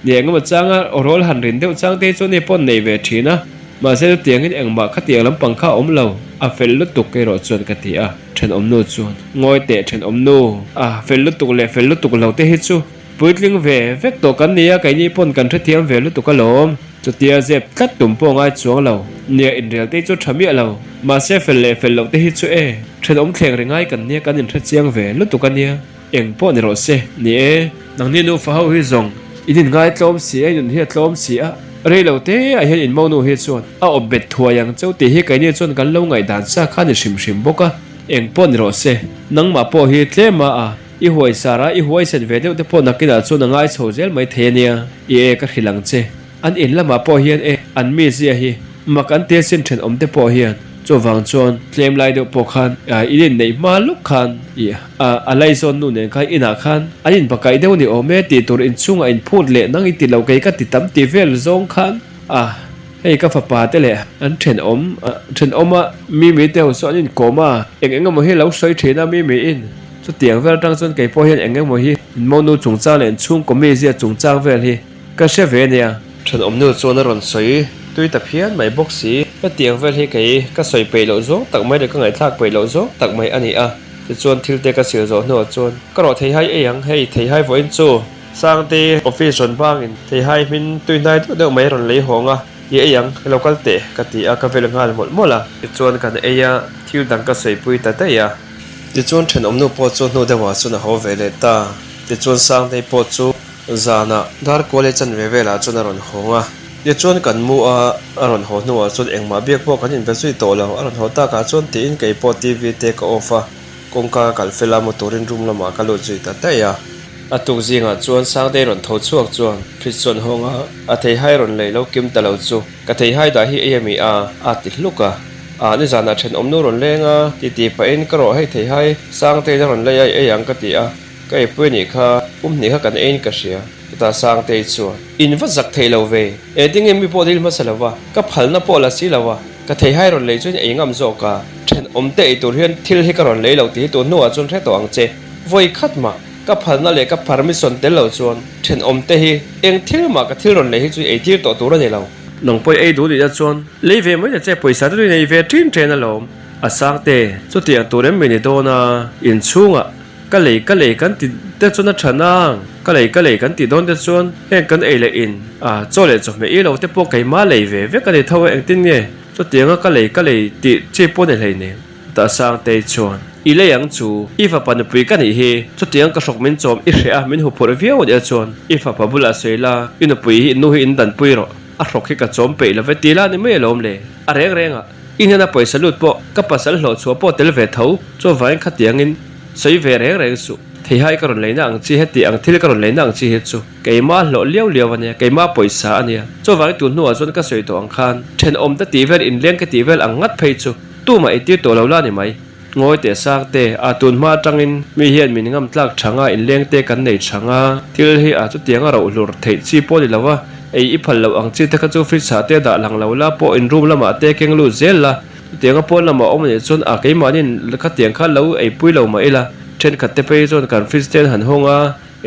Ni engemaw changa awrawl han rin deuh chang te hi chuan hei pawh an nei ve thin a, mahse chutiangin engmah khatiang lampang kha a awm lo, a fel lutuk erawh chuan ka ti a, thenawmnu chuan ngawi teh thenawmnu a fel lutuk leh fel lutuk lo te hi chu puitling ve vek tawh kan ni a, keini pawn kan hrethiam ve lutuk alawm, chutia zep tlat tum pawh ngai chuang lo, nia inrel te hi chu tha miah lo, mahse fel leh fel loh te hi chu e, thenawm thleng ri ngai kan nia kan inhrechiang ve lutuk a nia. Eng pawh ni rawh se, ni e. Nangni nufa ho hi zawng in inngai tlawm si a, in nun hi a tlawm si a, rei lo te ah hian in monu hi chuan a awp bet thuai ang cheu tih hi keini chuan kan lo ngaihdan sa kha ni hrim hrim bawk a. Eng pawh ni rawh se, nangmah pawh hi tlem a a, i huai sar a, i huai set ve deuh te pawh nakinah chuan a ngai chho zel mai thei a nia, i e ka hrilh ang che. An in lamah pawh hian e an mizia hi mak an tia sin thenawm te pawh hian chuvang chuan tlem lai deuh pawh khan in inneih hma lawk khan i a laizawn nu nen khan inah khan an inpakaih deuh ni awm e tih tur inchhungah inphut leh nang i ti lo kei ka ti tam ti vel zawng khan a hei ka fapa te leh an thenawm thenawma mimi te ho saw an inkawm a eng eng emaw hi lo sawi thin a mimi in chutiang vel atang chuan kei pawh hian eng emaw hi inmonu chungchang leh inchhungkaw mizia chungchang vel hi Ka hre ve nia. Thenawmnu chuan a rawn sawi tui ta phian mai bawk si. Hetiang vel hi kei ka sawi peih loh zawng tak mai leh ka ngaihthlak peih loh zawng tak mai a ni a. Tichuan thil te ka sil zawh hnuah chuan ka rawh theihai ei ang, hei theihai vawiin chu Sangte office rawn bangin theihai hmin tui hnai deuh deuh mai rawn lei hawng a, i ei ang, i lo kal teh ka ti a, ka vel nghal mawlh mawlh a. Tichuan kan ei a, thil dang ka sawipui ta daih a. Tichuan thenawmnu pawh chu hnu deuhah chuan a haw ve leh ta. Tichuan Sangtei pawh chu. Zanah Darkual leh chanve velah chuan a rawn hawng a, tichuan kan mu a, a rawn haw hnuah chuan engmah biak pawh kan inbe zui tawh lo, a rawn haw takah chuan tiin kei pawh TV te ka off a, kawngka ka kalh fel a, motor in room lamah ka lut zui ta daih a. A tuk zingah chuan Sangtei rawn tho chhuak chuan fridge chuan hawng a, a theihai rawn lei lo kim ta lo chu ka theihai dah hi ei a mi a, a ti hluk a, ah nizanah thenawmnu rawn leng a, titi pahin ka rawh hei theihai Sangtei'n a rawn lei a i ei ang ka ti a. Ka eipui anih kha, pum hnih kha kan eiin ka hria. Chutah Sangtei chuan, In va zak thei lo ve, engtin nge mi pawh dil hmasa lo va, ka phalna pawh la si lo va, ka theihai rawn lei chuan ei ngam zawk a, thenawm te ei tur hian thil hi ka rawn lei lo tih hi tun hnuah chuan hre tawh ang che. Vawi khat mah, ka phalna leh ka permission tel lo chuan thenawm te hi eng thil mah ka thil rawn lei hi chu ei tir tawh tur a ni lo. Nang pawh i ei duh nihna chuan lei ve mai ta che, pawisa te chu i nei ve ṭin ṭen alawm. A Sangte, chutiang tur em mi ni dawn a, inchhungah Ka lei ka lei kan ti te chuan a tha nang, ka lei ka lei kan tih dawn te chuan heng kan ei leh in a chaw leh chawhmeh i lo te pawh keimah lei ve vek a ni tho a engtin nge chutianga ka lei ka lei tih chi pawh ni hleinem tah Sangtei chuan i lei ang chu i fapa nupui ka nih hi chutiang ka hrawk min chawm i hreh a min huphurh viau a nia chuan i fapa bulah sawi la i nupui hi nu hi in danpui rawh a hrawk hi ka chawm peih love ti la ni mai alawm le a reng reng a. I hnena pawisa lut pawh ka pasal hlawh chhuah pawh tel ve tho, chuvangin khatiangin sawi ve reng reng suh. Theihai ka rawn leina ang chi heti ang thil ka rawn leina ang chi hi chu keimah hlawh liau liau a nia, keimah pawisa a nia. Chuvangin tun hnuah chuan ka sawi tawh ang khan thenawm te tih vel inleng ka tih vel ang ngat phei chu tumah i tir tawh lo la ni mai. Ngawi teh sang te, a tun hma atangin mi hian min ngam tlak thang a, inleng te kan nei thang a, thil hi a chutiang a roh hlur theih chi pawh ni lo a, ei i phal loh ang chi te kha chu fridge ah te dah lang lo la, pawh in room lamah te keng lut zel la, chutiang a pawn lamah awm anih chuan a keimahniin khatiang kha lo eipui lo mah ila, thenkhat te phei chuan kan fridge te an han hawng a,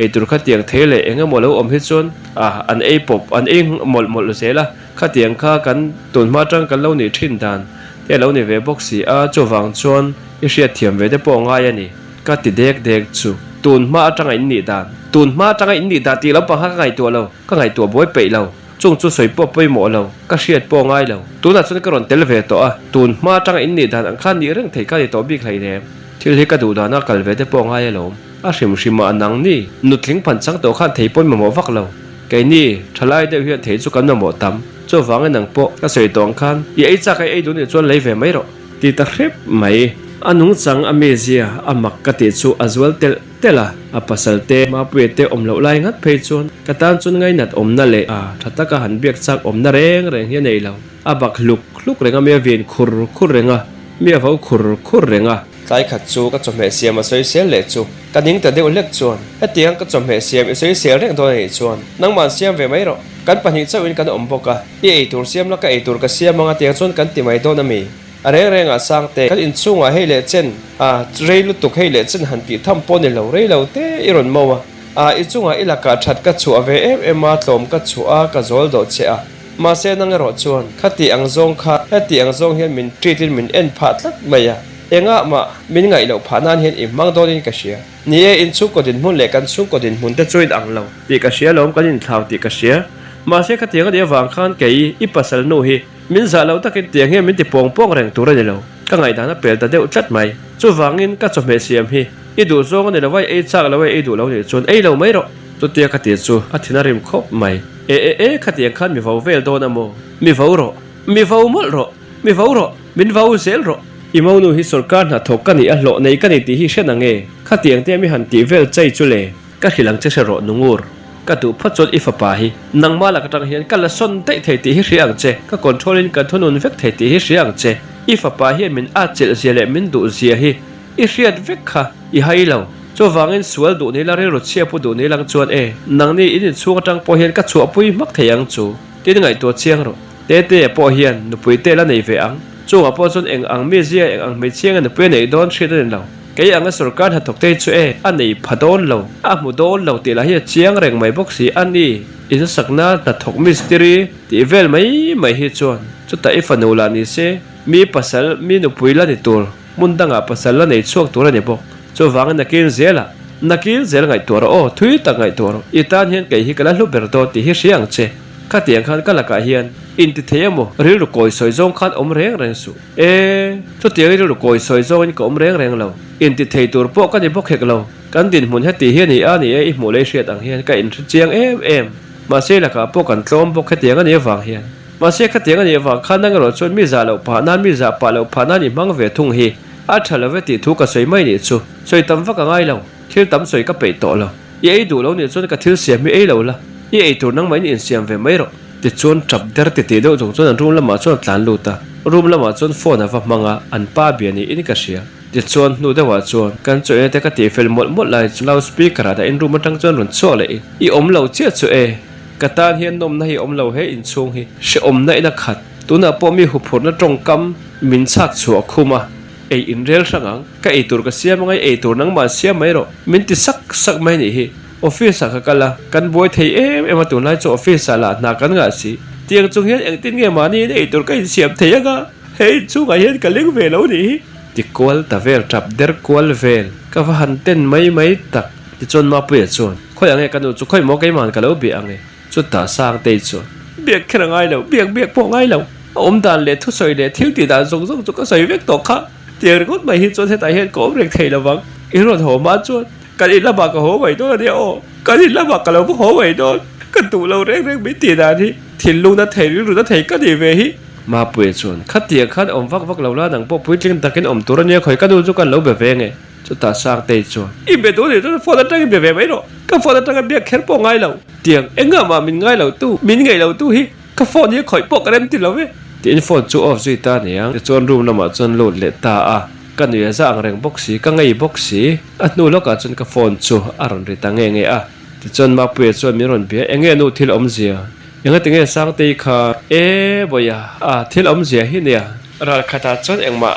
eitur khatiang thei leh eng emaw lo awm hi chuan a an ei pawp an ei mawlh mawlh zel a. Khatiang kha kan tun hma atang kan lo nih thin dan te a lo ni ve bawk si a, chuvang chuan i hriatthiam ve te pawh a ngai a ni. Ka ti dek dek chu. Tun hma atanga in nih dan. Tun hma atanga in nih dan tih lo pang kha ka ngaihtuah lo, ka ngaihtuah buai peih lo. Chung chu sawi pawh pawimawh lo, ka hriat pawh ngai lo. Tunah chuan ka rawn tel ve tawh a, tun hma atanga in nih dan ang khan nih reng theih ka ni tawh bik hleinem. Thil hi ka duh dana kal ve te pawh ngai alawm. A hrim hrim ah nang ni, nutling phan chang tawh khan thei pawn mamawh vak lo. Keini, thalai deuh hian thei chu kan mamawh tam. Chuvangin nang pawh, ka sawi tawh ang khan, i ei chak a i ei duh nih chuan lei ve mai rawh. Ti ta hrep mai. A nungchang a mizia a mak ka tih chu a zual telh telh a, a pasal te Mapuia te awm loh lai ngat phei chuan ka tan chuan ngainat awmna leh a tha taka han biak chak awmna reng reng hi a nei lo. A bak hluk hluk reng a, mi a vin khur khur reng a, mi a vo khur khur reng a. Tlai khat chu ka chawhmeh siam a sawisel leh chu ka ning ta deuh hlek chuan hetiang ka chawhmeh siam i sawisel reng dawn a nih chuan nangmah siam ve mai rawh. Kan pahnih chauhin kan awm bawk a, i eitur siam la ka eitur ka siam anga tiang chuan kan ti mai dawn a mi? A reng rengah Sangte, kan inchhungah hei leh chen a, rei lutuk hei leh chen han tih tham pawh ni lo, rei lo te i rawn mo a, a i chungah i lakah that ka chhuah ve em em a, tlawm ka chhuah a, ka zawl dawh che a. Mahse nang erawh chuan, khati ang zawng kha, heti ang zawng hian min treat in min en phah tlat mai a, engah mah min ngaih loh phah nan hian i hmang dawnin ka hria. Ni e, inchhungkaw dinhmun leh kan chhungkaw dinhmun te chu in ang lo tih ka hria alawm, kan inthlau tih ka hria. Mahse khatiang a nih avang khan kei, i pasal nu hi, Min zah lo takin tiang hian min ti pawng pawng reng tur a ni lo. Ka ngaihdan a pel ta deuh tlat mai. Chuvangin ka chawhmeh siam hi i duh zawng a ni lo a, i ei chak lo a, i ei duh lo nih chuan ei lo mai rawh. Chutia ka ti chu a thin a rim khawp mai. E e e, khatiang khan mi vo vel dawn a maw? Mi vo rawh. Mi vo mawlh rawh. Mi vo rawh. Min vo zel rawh. I monu hi sawrkar hnathawk ka nih a hlawh nei ka ni tih hi hre na nge? Khatiang te mi han tih vel chei chu le. Ka hrilh ang che hre rawh Nungur, ka duh phawt chuan i fapa hi nangmah lak atang hian ka la sawn daih thei tih hi hria ang che, ka control in ka thunun vek thei tih hi hria ang che, i fapa hian min atchilh zia leh min duh zia hi i hriat vek kha i hai lo, chuvangin sual duh ni la rilru chhia pu duh ni lang chuan e nangni in inchhung atang pawh hian ka chhuahpui hmak thei ang chu tin ngaihtuah chiang rawh. Tete pawh hian nupui te la nei ve ang, chungah pawh chuan eng ang mizia eng ang hmeichhia nge nupui a neih dawn hriat a ni lo. Kei anga sawrkar hnathawk te hi chu e, a nei pha dawn lo, a hmu dawn lo tih lah hi a chiang reng mai bawk si a ni. Insakna hnathawk mistiri tih vel mai mai hi chuan chutah i fanu lah ni se, mi pasal, mi nupui la ni tur, hmun dangah pasal la nei chhuak tur a ni bawk. Chuvangin nakin zelah, nakin zel ngaihtuah rawh aw, thui tak ngaihtuah rawh, i tan hian kei hi ka la hlu ber dawn tih hi hria ang che. Khatiang khan ka lakah hian inti thei emaw rilru kawi sawi zawng khan awm reng reng suh. E, chutiang rilru kawi sawi zawngin ka awm reng reng lo. Inti thei tur pawh ka ni bawk hek lo. Kan dinhmun heti hi a ni a ni e, i hmuh leh i hriat ang hian ka inhre chiang em em. Mahse i lakah pawh kan tlawm bawk hetiang a nih avang hian. Mahse khatiang a nih avang khan nang erawh chuan mi zah loh phah nan mi zah pah loh phah nan i hmang ve thung hi a tha lo ve tih thu ka sawi mai nih chu. Sawi tam vak a ngai lo. Thil tam sawi ka peih tawh lo. I ei duh lo nih chuan ka thil siam hi ei lo la, i ei tur nangmah in insiam ve mai rawh. Tichuan tap der titih deuh chung chuan an room lamah chuan a tlan lut a, room lamah chuan phone a va hmang a, an pa bia niin ka hria. Tichuan hnu deuhah chuan kan chaw ena te ka tih fel mawlh mawlh lai chu loud speaker ah dahin room atang chuan rawn chhuak leh in, I awm lo chiah chu e, ka tan hian nawmna hi awm lo he inchhung hi hrehawmna in a khat, tunah pawh mi huphurhna tawngkam min chhak chhuah khum a. Ei in rel hrang ang, ka ei tur ka siam anga i ei tur nangmah siam mai rawh, min ti sak sak mai nih hi. Office ah ka kal a, kan buai thei em em a tunlai chu office ah lah hna kan ngah si. Tiang chung hian engtin nge mahni in ei tur ka insiam thei anga, he inchhungah hian ka leng ve lo nih hi. Ti kual ta vel, tap der kual vel, ka va han ten mai mai tak. Tichuan Mapuia chuan, Khawi ang e ka nu chu khawi maw keimahan ka lo bia ang e. Chutah Sangtei chuan, Biak kher a ngai lo, biak biak pawh a ngai lo. A awm dan leh thusawi leh thil tih dan zawng zawng chu ka sawi vek tawh kha. Tiang ringawt mai hi chuan hetah hian ka awm reng thei lo vang. I rawn haw hma chuan kan in lamah ka haw mai dawn a nia aw, kan in lamah ka lo va haw mai dawn. Ka duh lo reng reng min tih dan hi thinlung na thei rilru na thei ka nih ve hi. Mapuia chuan, Khatiang khan awm vak vak lo la, nang pawh puitling takin awm tur a nia, khawi ka nu chu kan lo be ve nge. Chutah Sangtei chuan, I be duh nih chuan phone atangin be ve mai rawh, ka phone atanga biak kher pawh ngai lo. Tiang engah mah min ngai lo tu, min ngaih lo tu hi ka phone hi khawih pawh ka rem ti lo ve. Tiin phone chu off zui ta aniang. Tichuan room lamah chuan lut leh ta a, ka nui a za ang reng bawk si, ka ngei bawk si. A hnu lawkah chuan ka phone chu a rawn ri ta nge nge a. Tichuan Mapuia chuan min rawn bia, Enge nu thil awmzia? Engatinge Sangtei kha? E Bawiha, a thil awmzia hi nia. Ralkhatah chuan engmah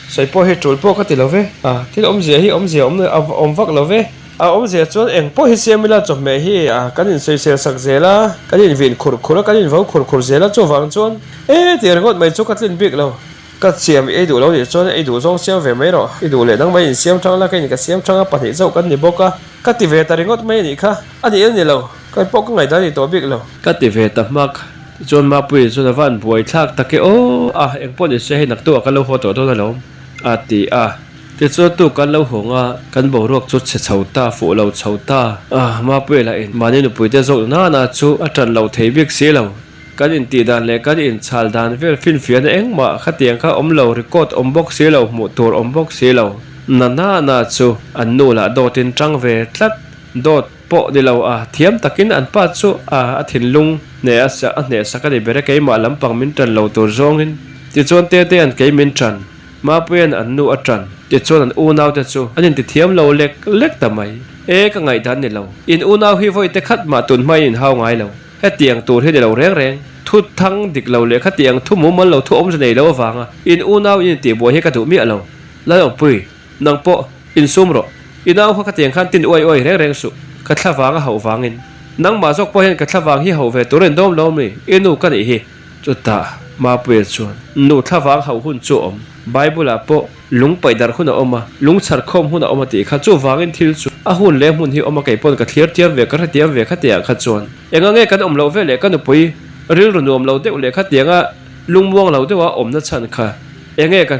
Sawi pawh hi tul pawh ka ti lo ve. A thil awmzia hi awmzia awm a awm vak lo ve. A awmzia chuan eng pawh hi siam ila chawhmeh hi a kan insawisel sak zel a, kan invin khur khur a, kan invo khur khur zel a, chuvang chuan e tih ringawt mai chu ka tlin bik lo. Ka siam i ei duh lo nih chuan ei duh zawng siam ve mai rawh. I duh leh nangmah insiam thang la, ka in ka siam thang a, pahnih chauh kan ni bawk a, ka ti ve ta ringawt mai a nih kha. A nih a ni lo. Kei pawh ka ngaihdan ni tawh bik lo. Ka ti ve ta hmak. Tichuan Mapuii chuan a va an buai thlak tak e aw a, engpawh ni se hei naktuah kan lo haw tawh dawn alawm a ti a. Tichuan tu kan lo hawng a, kan boruak chu chhe chho ta, fuh lo chho ta a, Mapuii lah in mahni nupuite zawk nana chu a tan lo thei bik si lo. Kan intih dan leh kan inchhal dan vel finfiahna engmah khatiang kha awm lo, record awm bawk si lo, hmuh tur awm bawk si lo. Na nana chu an nu lah dawtin tang ve tlat, dawt. Pawh ni lo a, thiam takin an pa chu a a thinlung hneh a a hneh sak a ni ber e, keimah lampang min tan lo tur zawngin. Tichuan Tete an kei min tan, Mapuia'n an nu a tan, tichuan an unau te chu an inti thiam lo lek lek ta mai. E, ka ngaihdan ni lo. In unau hi vawi te khat mah tun hmain in hau ngai lo. Hetiang tur hi ni lo reng reng. Thu thang dik lo leh khatiang thu mumal lo thu awmze nei lo avanga in unau in intihbuai hi ka duh miah lo. Lalawmpui. Nang pawh, insum rawh. I nau kha khatiang khan tin uai uai reng reng suh. Ka thla vang a hauh vangin. Nangmah zawk pawh hian ka thla vang hi hauh ve tur in dawm lo mi? I nu ka nih hi. Chutah, Mapuia chuan, Nu thla vang hauh hun chu a awm. Bible ah pawh lung paih darh hun a awm a, lung chhar khawm hun a awm a tih kha. Chuvangin thil chu a hun leh hmun hi awm a kei pawn ka thlir tiam ve, ka hre tiam ve khatiang kha chuan. Enga nge kan awm loh ve leh ka nupui rilru nuam lo deuh leh khatianga lungmuang lo deuha awmna chhan kha. Enge ka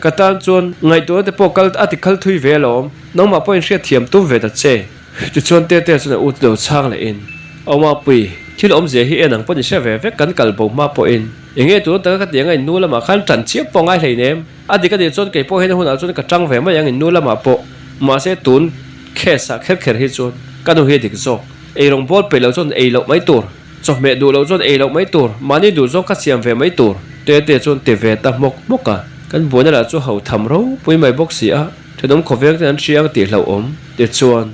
ka tan chuan ngaihtuahna te pawh kal a ti khal thui ve alawm, nangmah pawhin hriat thiam tum ve ta che. Tichuan Tete chuan a u chu lo chhang leh in, Awmapui, thil awmzia hi en ang pawh ni hre ve vek kan kal bo hma pawhin. Enge tuna taka ka ti anga in nu lamah khan tan chiam pawh ngai hlei nem. A dik a nih chuan kei pawh hian a hunah chuan ka tang ve mai ang in nu lamah pawh. Mahse tun case ah kher kher hi chuan ka nu hi a dik zawk. Eirawng bawl peih loh chuan ei loh mai tur. Chawhmeh duh loh chuan ei loh mai tur, mahni duh zawng kha siam ve mai tur. Tete chuan ti ve ta hmawk hmawk a, kan buaina lah chu ho tham ropui mai bawk si a, thenawm khawveng ten an hria ang tih hlauhawm. Tichuan,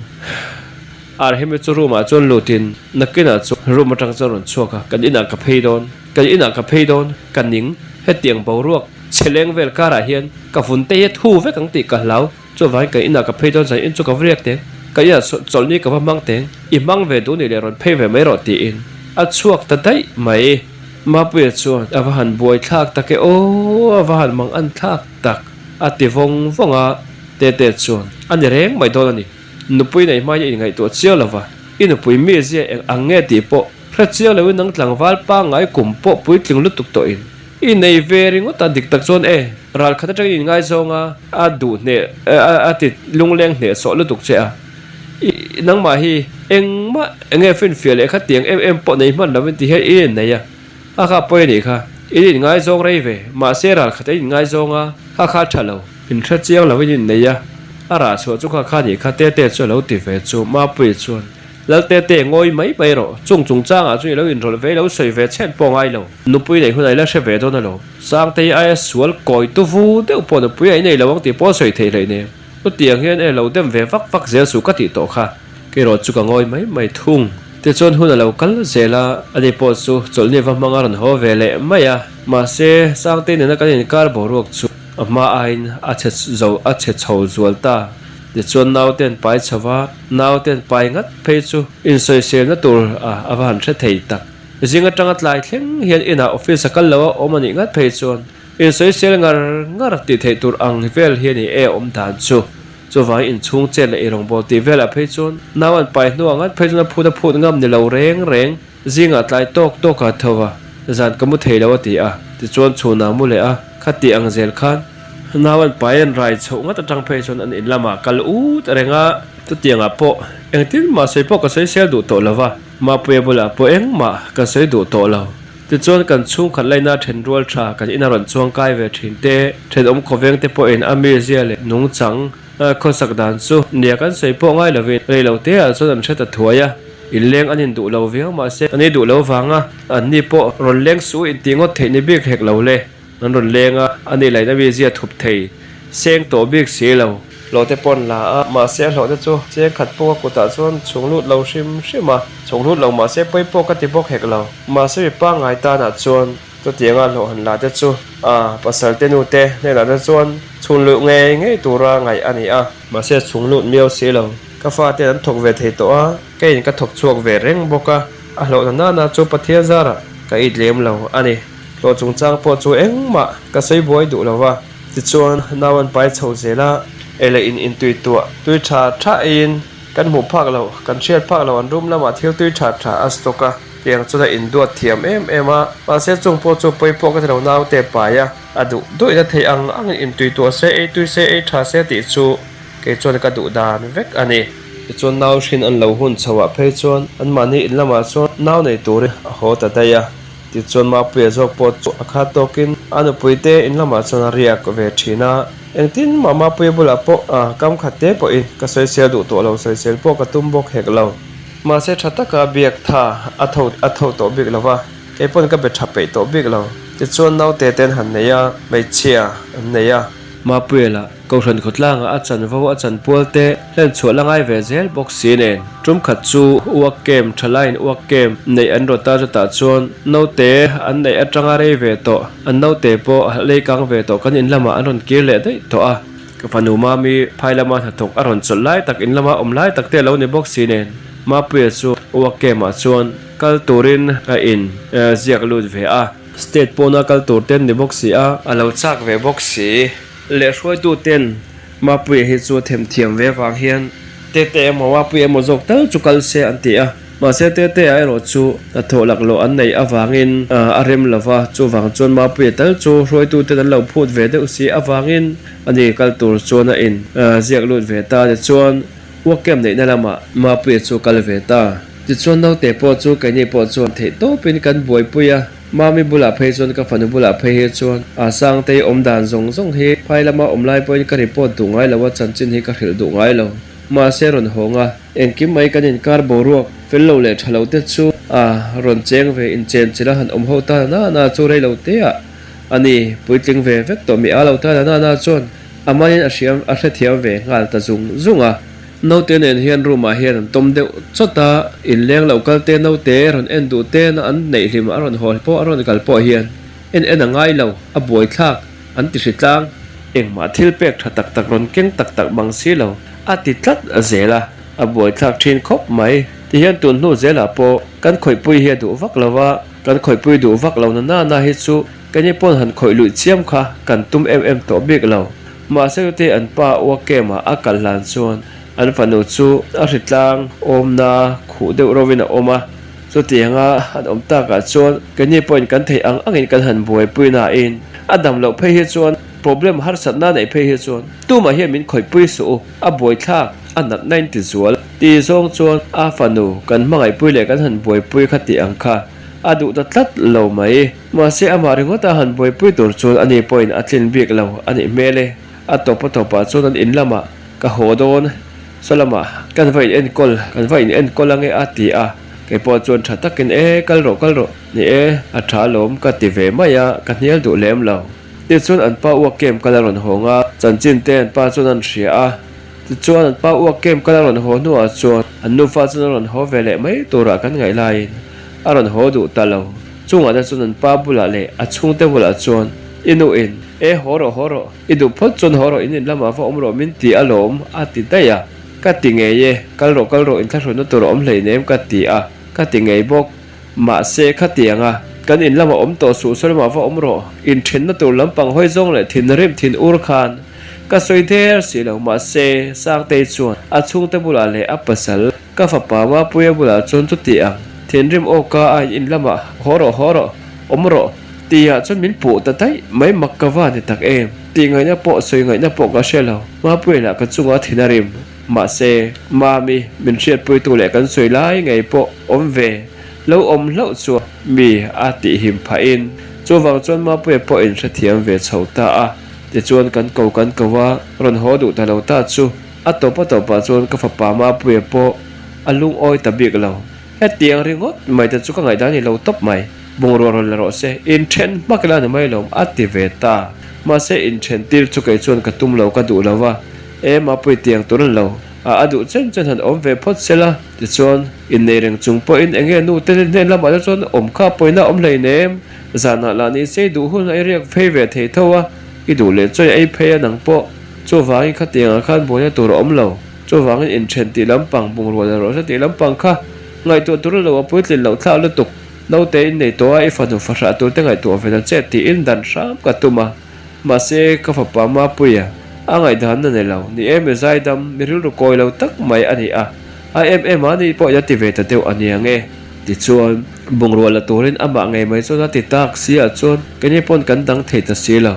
Arhemi chu room ah chuan lutin nakinah chuan room atang chuan rawn chhuak a, kan inah ka phei dawn, kan inah ka phei dawn, ka ning, hetiang boruak chhe leng vel karah hian ka vun te hi a thu vek ang tih ka hlau. Chuvangin kan inah ka phei dawn zan in chu ka va riak teng, ka inah chawlhni ka va hmang teng, i hmang ve duh nih leh rawn phei ve mai rawh tiin a chhuak ta daih mai. Mapuia chuan a va han buai thlak tak e aw, a va han mang an thlak tak a ti vawng vawng a, Tete chuan a ni reng mai dawn a ni. Nupui nei hmain i inngaihtuah chiang lo va, i nupui mizia eng ang nge tih pawh hre chiang loin nang tlangval pangngai kum pawh puitling lutuk tawhin I nei ve ringawt a, dik tak chuan e, ral khat atangin in ngaizawng a, a duh hneh, a ti lungleng hneh sawh lutuk che a. I nangmah hi engmah enge finfiah leh khatiang em em pawh nei hman lovin ti hian i innei a, a kha pawi a nih kha. In inngaizawng rei ve, mahse ral khat a inngaizawng a, kha kha a tha lo. In hre chiang lovin i innei a, a rah chhuah chu kha kha nih kha Tete chu a lo ti ve chu, Mapuii chuan. Laltete, ngawi mai mai rawh. Chung chungchangah chu i lo inrawlh ve i lo sawi ve chhet pawh ngai lo. Nupui neih hunah i la hre ve dawn alawm. Sangtei aia sual kawi tu vu deuh pawh nupui a inei lo ang tih pawh a sawi theih hleih nen. Chutiang hian e lo dem ve vak vak zel suh ka tih tawh kha. Kei rawh chu ka ngawi mai mai thung. Tichuan hun a lo kal zel a, ani pawh chu chawlhni va hmang a rawn haw ve leh mai a. Mahse, Sangtei nena kan inkar boruak chu a hma aiin a chhe zo a chhe chho zual ta. Tichuan naute an pai chho va, naute an pai ngat phei chu insawiselna tur a va han hre thei tak. Zing atanga tlai thleng hian inah office a kal lo a awm a nih ngat phei chuan insawisel ngar ngar tih theih tur ang vel hi a ni e awm dan chu. Chuvangin inchhung chet leh eirawngbawl tih velah phei chuan nau an pai hnuah ngat phei chuan a phut a phut ngam ni lo reng reng. Zingah tlai tawk tawk a tho a, zan ka mu thei lo a ti a, tichuan chhunah mu leh a, kha tih ang zel khan nau an pai an rai chhoh ngat atang phei chuan an in lamah kal ut reng a, chutiangah pawh engtin mah sawi pawh ka sawi sel duh tawh lo va, Mapuia bulah pawh engmah ka sawi duh tawh lo. Tichuan kan chhungkhat laina then rual tha kan ina rawn chuang kai ve thin te, thenawm khawveng te pawhin a mizia leh nungchang Khawsak dan chu nia kan sawi pawh ngai lovin rei lo te ah chuan an hre ta thuai a, inleng an induh lo viau mahse an ei duh lo vanga anni pawh rawn leng suh intih ngawt theih ni bik hek lo le. An rawn leng a, a nih laihna mi zia thup thei seng tawh bik si lo. Hlawh te pawh an la a, mahse a hlawh te chu cheng khat pawh a kutah chuan chhung lut lo hrim hrim a, chhung lut lo mahse pawi pawh ka ti bawk hek lo. Mahse mi pangngai tanah chuan Chutianga hlawh han la te chu a pasal te nu te hnenah te chuan chhun luh ngei ngei tura ngaih a ni a. Mahse chhung lut miau si lo. Ka fate an thawk ve thei tawh a, keiin ka thawk chhuak ve reng bawk a, a hlawhna nana chu Pathian zarah ka it lem lo a ni. Hlawh chungchang pawh chu engmah ka sawi buai duh lo va. Tichuan nau an pai chho zel a, ei leh in intui tuah tui tha tha eiin. Kan hmuh phak loh, kan hriat phak loh an room lamah thil tui tha tha a stock a, tiang chuan a induat thiam em em a, mahse chung pawh chu pawi pawh ka ti lo naute pai a, a duh duhina theih ang angin intui tuah se, ei tui se, ei tha se tih chu kei chuan ka duh dan vek a ni. Tichuan nau hrin an lo hun chho ah phei chuan anmahni in lamah chuan nau nei turin a haw ta daih a. Tichuan Mapuia zawk pawh chu a khat tawkin a nupuite in lamah chuan a riak ve thin a. Engtin mah Mapuia bulah pawh kam khat te pawhin ka sawisel duh tawh lo, sawisel pawh ka tum bawk hek lo. Mahse tha taka biak tha a tho a tho tawh bik lo va, kei pawn ka be tha peih tawh bik lo. Tichuan naute ten han nei a, hmeichhia an nei a. Mapuia lah Kohhran khawtlangah a chanvo a chanpual te hlen chhuah la ngai ve zel bawk si nen. Tum khat chu uak kem thalaiin uak kem neih an rawt a chutah chuan naute an neih atanga rei ve tawh an naute pawh lei kang ve tawh kan in lamah an rawn kir leh daih tawh a. Ka fanu Mami phai lama hnathawk a rawn chawlh lai tak in lama awm lai tak te a lo ni bawk si nen Mapuia chu uak kemah chuan kal turin a in ziak lut ve a. State pawna kal tur te an ni bawk si a. A lo chak ve bawk si. Leh hruaitu ten Mapuia hi chu a themthiam ve vang hian Tete emaw Mapuia emaw zawk tal chu kal se an ti a, mahse Tetea erawh chu hnathawh laklawh an neih avangin a rem lo va, chuvang chuan Mapuia tal chu hruaitu ten an lo phut ve deuh si avangin ani kal tur chuan a in ziak lut ve ta tichuan Work camp neihna lamah Mapuia chu kal ve ta. Tichuan naute pawh chu keini pawh chuan theihtawpin kan buaipui a. Mami bulah phei chuan ka fanu bulah phei hi chuan a Sangtei awm dan zawng zawng hi phai lama awm lai pawhin ka report duh ngai lo a, chanchin hi ka hrilh duh ngai lo. Mahse rawn hawng a, engkim mai kan inkar boruak fel lo leh tha lo te chu a rawn cheng ve inchen chilh a han awm ho ta na na chu rei lo te ah a ni puitling ve vek tawh mi a lo ta na na chuan a manin a hriam a hrethiam ve nghal ta zung zung a. Naute nen hian room ah hian an tawm deuh chawt a, inleng lo kal te naute rawn en duh te na an neih hlim a rawn haw pawh a rawn kal pawh hian en en a ngai lo, a buai thlak an ti hri tlang. Engmah thil pek tha tak tak rawn keng tak tak bang si lo a ti tlat zel a, a buai thlak thin khawp mai. Ti hian tun hnu zelah pawh kan khawihpui hi a duh vak lo a, kan khawihpui duh vak lo na na na hi chu Keini pawn han khawih luih chiam kha kan tum em em tawh bik lo. Mahse chute an pa Uakema a kal hlan chuan an fanu chu a hritlang awmna khuh deuh rovin a awm a. Chutianga an awm takah chuan keini pawhin kan theih ang angin kan han buaipui nain a dam loh phei hi chuan problem harsatna neih phei hi chuan tumah hian min khawihpui suh u, a buaithlak, a natna in ti zual ti zawng chuan a fanu kan hmangaihpui leh kan han buaipui kha tih ang kha a duh ta tlat lo mai. Mahse amah ringawt a han buaipui tur chuan ani pawhin a tlin bik lo a nih hmel e. A tawp a tawpah chuan an in lamah ka haw dawn, saw lamah kan va in enkawl, kan va in enkawl ange a ti a. Kei pawh chuan tha takin e, kal rawh kal rawh, ni e, a tha alawm ka ti ve mai a, ka hnial duh lem lo. Tichuan an pa uak kem kal a rawn hawng a, chanchin te an pa chuan an hria a. Tichuan an pa uak kem kal a rawn haw hnuah chuan an nufa chuan a rawn haw ve leh mai turah kan ngaih laiin a rawn haw duh ta lo. Chungah te chuan an pa bulah leh a chhungte bulah chuan i nu in, E haw rawh haw rawh, i duh phawt chuan haw rawh in in lamah va awm rawh min ti alawm a ti daih a. Ka ti ngei e, kal rawh kal rawh inthlahrunna tur a awm hleinem ka ti a, ka ti ngei bawk. Mahse khatiang a, kan in lamah awm tawh suh saw lamah va awm rawh, inthenna tur lampang hawi zawng leh thinrim thin ur khan ka sawi der si lo. Mahse Sangtei chuan a chhungte bulah leh a pasal ka fapa Mapuia bulah chuan chuti ang, thinrim awka a in lamah haw rawh haw rawh, awm rawh tihah chuan min puh ta daih mai mak ka va ni tak em tih ngaihna pawh sawi ngaihna pawh ka hre lo. Mapuia lah ka chungah thin a rim. Mahse, Mami, min hriatpuitu leh kan sawi lai ngei pawh awm ve, lo awm hlauh chuan mi a tihhim phahin chuvang chuan Mapuia pawh in hrethiam ve chho ta a. Tichuan kan ko kan ko a, rawn haw duh ta lo ta chu a tawp a tawpah chuan ka fapa Mapuia pawh a lungawi ta bik lo. Hetiang ringawt mai te chu ka ngaihdan i lo tawp mai, bungrua rawn la rawh se, inthen hmak ila ni mai lawm a ti ve ta. Mahse inthen tir chu kei chuan ka tum lo ka duh lo va. E Mapui tiang tur an lo a, a duh chen chen han awm ve phawt se la, tichuan innei reng chung pawhin eng nge nu te hnen lamah te chuan awm kha pawina awm hleinem, zanah lah ni se i duh hun a i riak phei ve thei tho a, i duh leh chawi ei phei a nang pawh, chuvangin khatiangah khan buaina tur a awm lo, chuvangin inthen tih lampang bungrua la rawh se tih lampang kha ngaihtuah tur a lo a puitlin loh thlak lutuk, naute innei tawh a i fanu fahrah tur te ngaihtuah ve ta che tiin dan hram ka tum a. Mahse, ka fapa Mapuia a ngaihdan a nei lo. Ni e, mi zaidam, mi rilru kawi lo tak mai a ni a. A em em a ni pawhin a ti ve ta deuh a niang e. Tichuan, bungrua la turin amah ngei mai chuan a ti tak si ah chuan keini pawn kan dang thei ta si lo.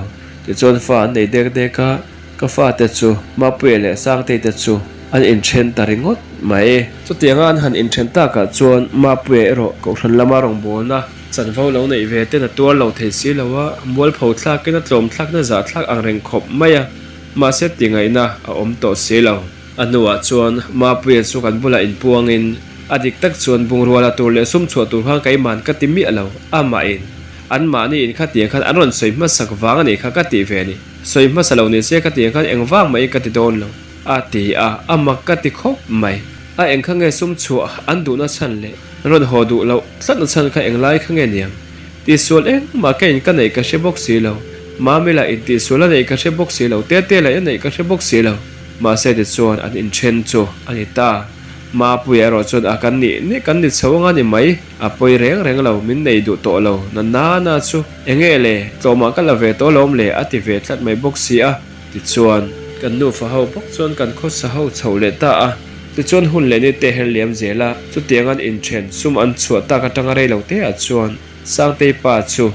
Tichuan fa an nei dek dek a, ka fate chu Mapuia leh Sangtei te chu an inthen ta ringawt mai. Chutianga an han inthen takah chuan Mapuia erawh Kohhran lama rawngbawlna chanvo lo neih ve ten a tuar lo thei si lo a, mualpho thlakin a tlawm thlakna zah thlak ang reng khawp mai a, mahse tingaihna a awm tawh si lo. A hnuah chuan Mapuia chu kan bulah inpuangin a dik tak chuan bungrua la tur leh sum chhuah tur khan keiman ka ti miah lo, amahin anmahni in khatiang khan an rawn sawi hmasak vang a nih kha ka tih ve a ni, sawi hmasa lo ni se khatiang khan eng vang mahin ka ti dawn lo a ti a, a mak ka ti khawp mai. A eng kha nge sum chhuah an duhna chhan leh rawn haw duh loh tlatna chhan kha eng lai kha nge niang? Tihsual engmah ka in ka neih ka hre bawk si lo, Mamila in tihsual a neih ka hre bawk si lo, Tete lah in a neih ka hre bawk si lo. Mahse tichuan an inthen chu a ni ta. Mapuia erawh chuan a kan nih nih kan ni chho anga ni mai, a pawi reng reng lo, min nei duh tawh lo, na na na chu enge le, tlawmah ka la ve tawh alawm le a ti ve tlat mai bawk si a. Tichuan, kan nufa ho bawk chuan kan khawsa ho chho leh ta a. Tichuan hun leh ni te her liam zel a, chutiang an inthen sum an chhuah tak atanga rei lo te ah chuan Sangtei pa chu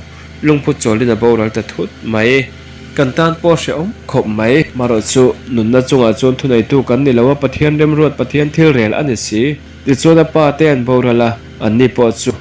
lungphu chawlin a boral ta thut mai. Kan tan pawh hrehawm khawp mai. Marawh chu nunna chungah chuan thuneitu kan ni lo a, Pathian remruat Pathian thil rel a ni si. Tichuan a pa te an boral a, anni pawh chu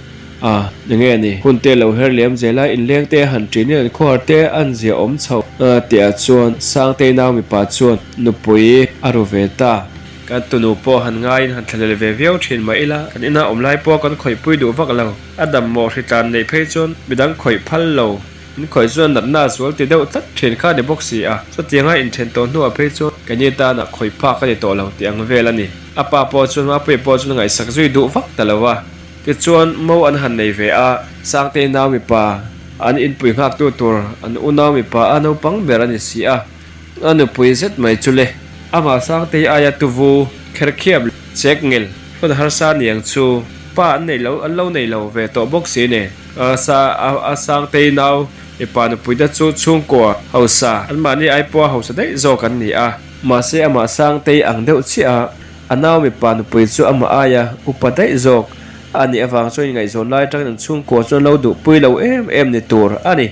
a enge ni? Hun te lo her liam zel a, inleng te han ṭinin an khawhar te an zia awm chho tihah chuan Sangtei nau mipa chuan nupui a ru ve ta. Kan tunu pawh han ngaiin han thlalel ve viau ṭhin mah ila, kan ina awm lai pawh kan khawihpui duh vak lo. A dam mawh hritlan neih phei chuan midang khawih phal lo, in khawih chuan natna a zual ti deuh tlat thin kha a ni bawk si a. Chutianga inthen tawh hnuah phei chuan keini tana khawih phak a ni tawh lo tih ang vel a ni. A pa pawh chuan Mapuia pawh chuan ngaihsak zui duh vak ta lo a. Tichuan mo an han nei ve a, Sangtei nau mipa an inpui nghaktu tur an unau mipa a naupang ber a ni si a. A nupui zet mai chu le. Amah Sangtei aia tuvu kherkhiap chek ngel hmun harsa niang chu pa an nei lo an lo nei lo ve tawh bawk si nen. A sa a Sangtei nau mipa nupui te chu chhungkua hausa anmahni ai pawha hausa daih zawk an ni a. Mahse amah Sangtei ang deuh chiah a a nau mipa nupui chu amah aia upa daih zawk a nih avang chuan inngaihzawn lai atangin an chhungkua chu an lo duhpui lo em em ni tur a ni.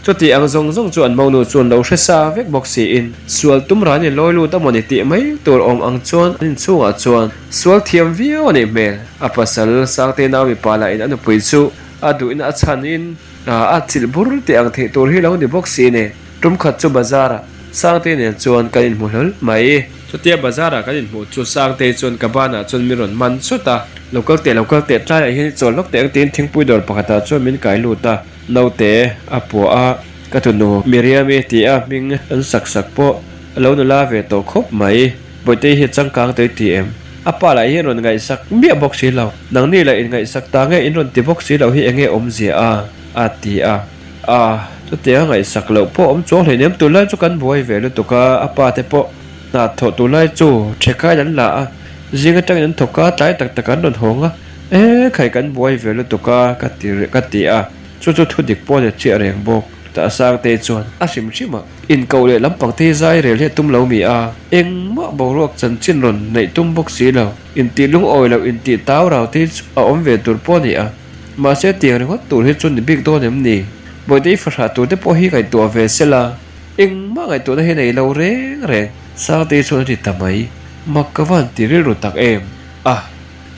Chuti ang zawng zawng chu an monu chuan lo hre sa vek bawk siin, sual tum ran in lawi lut a mawni tih mai tur awm ang chuan an inchhungah chuan sual thiam viau a nih hmel. A pasal Sangte nau mipa lah in a nupui chu a duhin a chhan in a chilh bur tih ang theih tur hi lo ni bawk si nen. Tum khat chu bazar ah Sangte nen chuan kan inhmu hlawl mai. Chutia bazar ah kan inhmuh chu Sangte chuan ka banah chuan min rawn man chut a, Lo kal teh, lo kal teh, tlaiah hian i chawl lawk teh ang tiin thingpui dawr pakhatah chuan min kai lut a. Naute a puah a, ka tunu Miriam-i tih a hming an sak sak pawh a lo nula ve tawh khawp mai. Bawihtei hi a changkang tawh i ti em? A pa lah hi rawn ngaihsak miah bawk si lo. Nangni lah inngaihsak ta nge in rawn ti bawk si loh hi enge awmzia a? a ti a. A, chutiang a ngaihsak loh pawh awm chuang hleinem tunlai chu kan buai ve lutuk a, a pa te pawh hna thawh tunlai chu ṭhekai an la a, zing atangin an thawk a, tlai tak tak an rawn hawng a. E khai kan buai ve lutuk a ka ti ka ti a, chu chu thu dik pawh a ni chiah reng bawk. Tah Sangtei chuan a hrim hrim a, inkoh leh lampang te hi zai rel hi a tum lo mi a, engmah boruak chanchin rawn neih tum bawk si lo, intih lungawi loh intih tau rau te hi chu a awm ve tur pawh a ni a, mahse tiang ringawt tur hi chu ni bik dawn em ni? Bawihte i fahrah tur te pawh hi ngaihtuah ve se la, engmah ngaihtuahna hi nei lo reng reng. Sangtei chuan a ti ta mai, mak ka van ti rilru tak em a.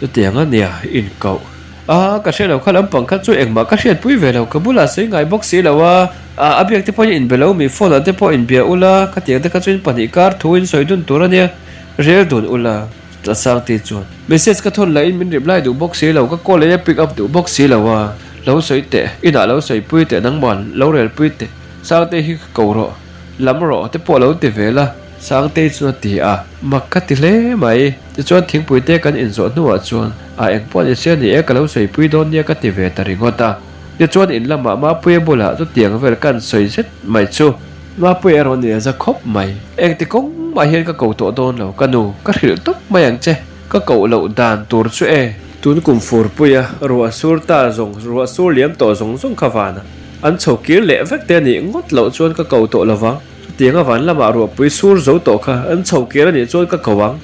Chutiang a nia, inkoh. A, ka hre lo kha lampang kha chu engmah ka hriatpui ve lo, ka bulah sawi ngai bawk si lo a. A, a biak te pawhin inbe lo mi, phone ah te pawh inbia ula, khatiang te kha chu in pahnih kar thu in sawi dun tur a nia, rel dun ula. Chutah Sangti chuan, Message ka thawn lahin min reply duh bawk si lo, ka call leh a pick up duh bawk si lo a, lo sawi teh, inah lo sawipui teh, nangman lo relpui teh, Sangtei hi ka ko rawh. Lam rawh te pawh lo ti ve la, Sangtei chuan a ti a, mak ka ti hle mai. Tichuan thingpui te kan inzawh hnuah chuan a eng pawh ni se ni e ka lo sawipui dawn nia ka ti ve ta ringawt a. Tichuan in lamah Mapuia bulah chutiang vel kan sawi zet mai chu. Mapuia erawh ni a za khawp mai. Engti kawng mah hian ka ko tawh dawn lo ka nu, ka hrilh tawp mai ang che, ka koh loh dan tur chu e. Tun kum furpuia ruah sur ta zawng ruah sur liam tawh zawng zawng kha vana. An chho kir leh vek te a nih ngawt loh chuan ka ko tawh lo vang. Chutianga van lamah ruahpui sur zo tawh kha an chho kir a nih chuan ka ko ang.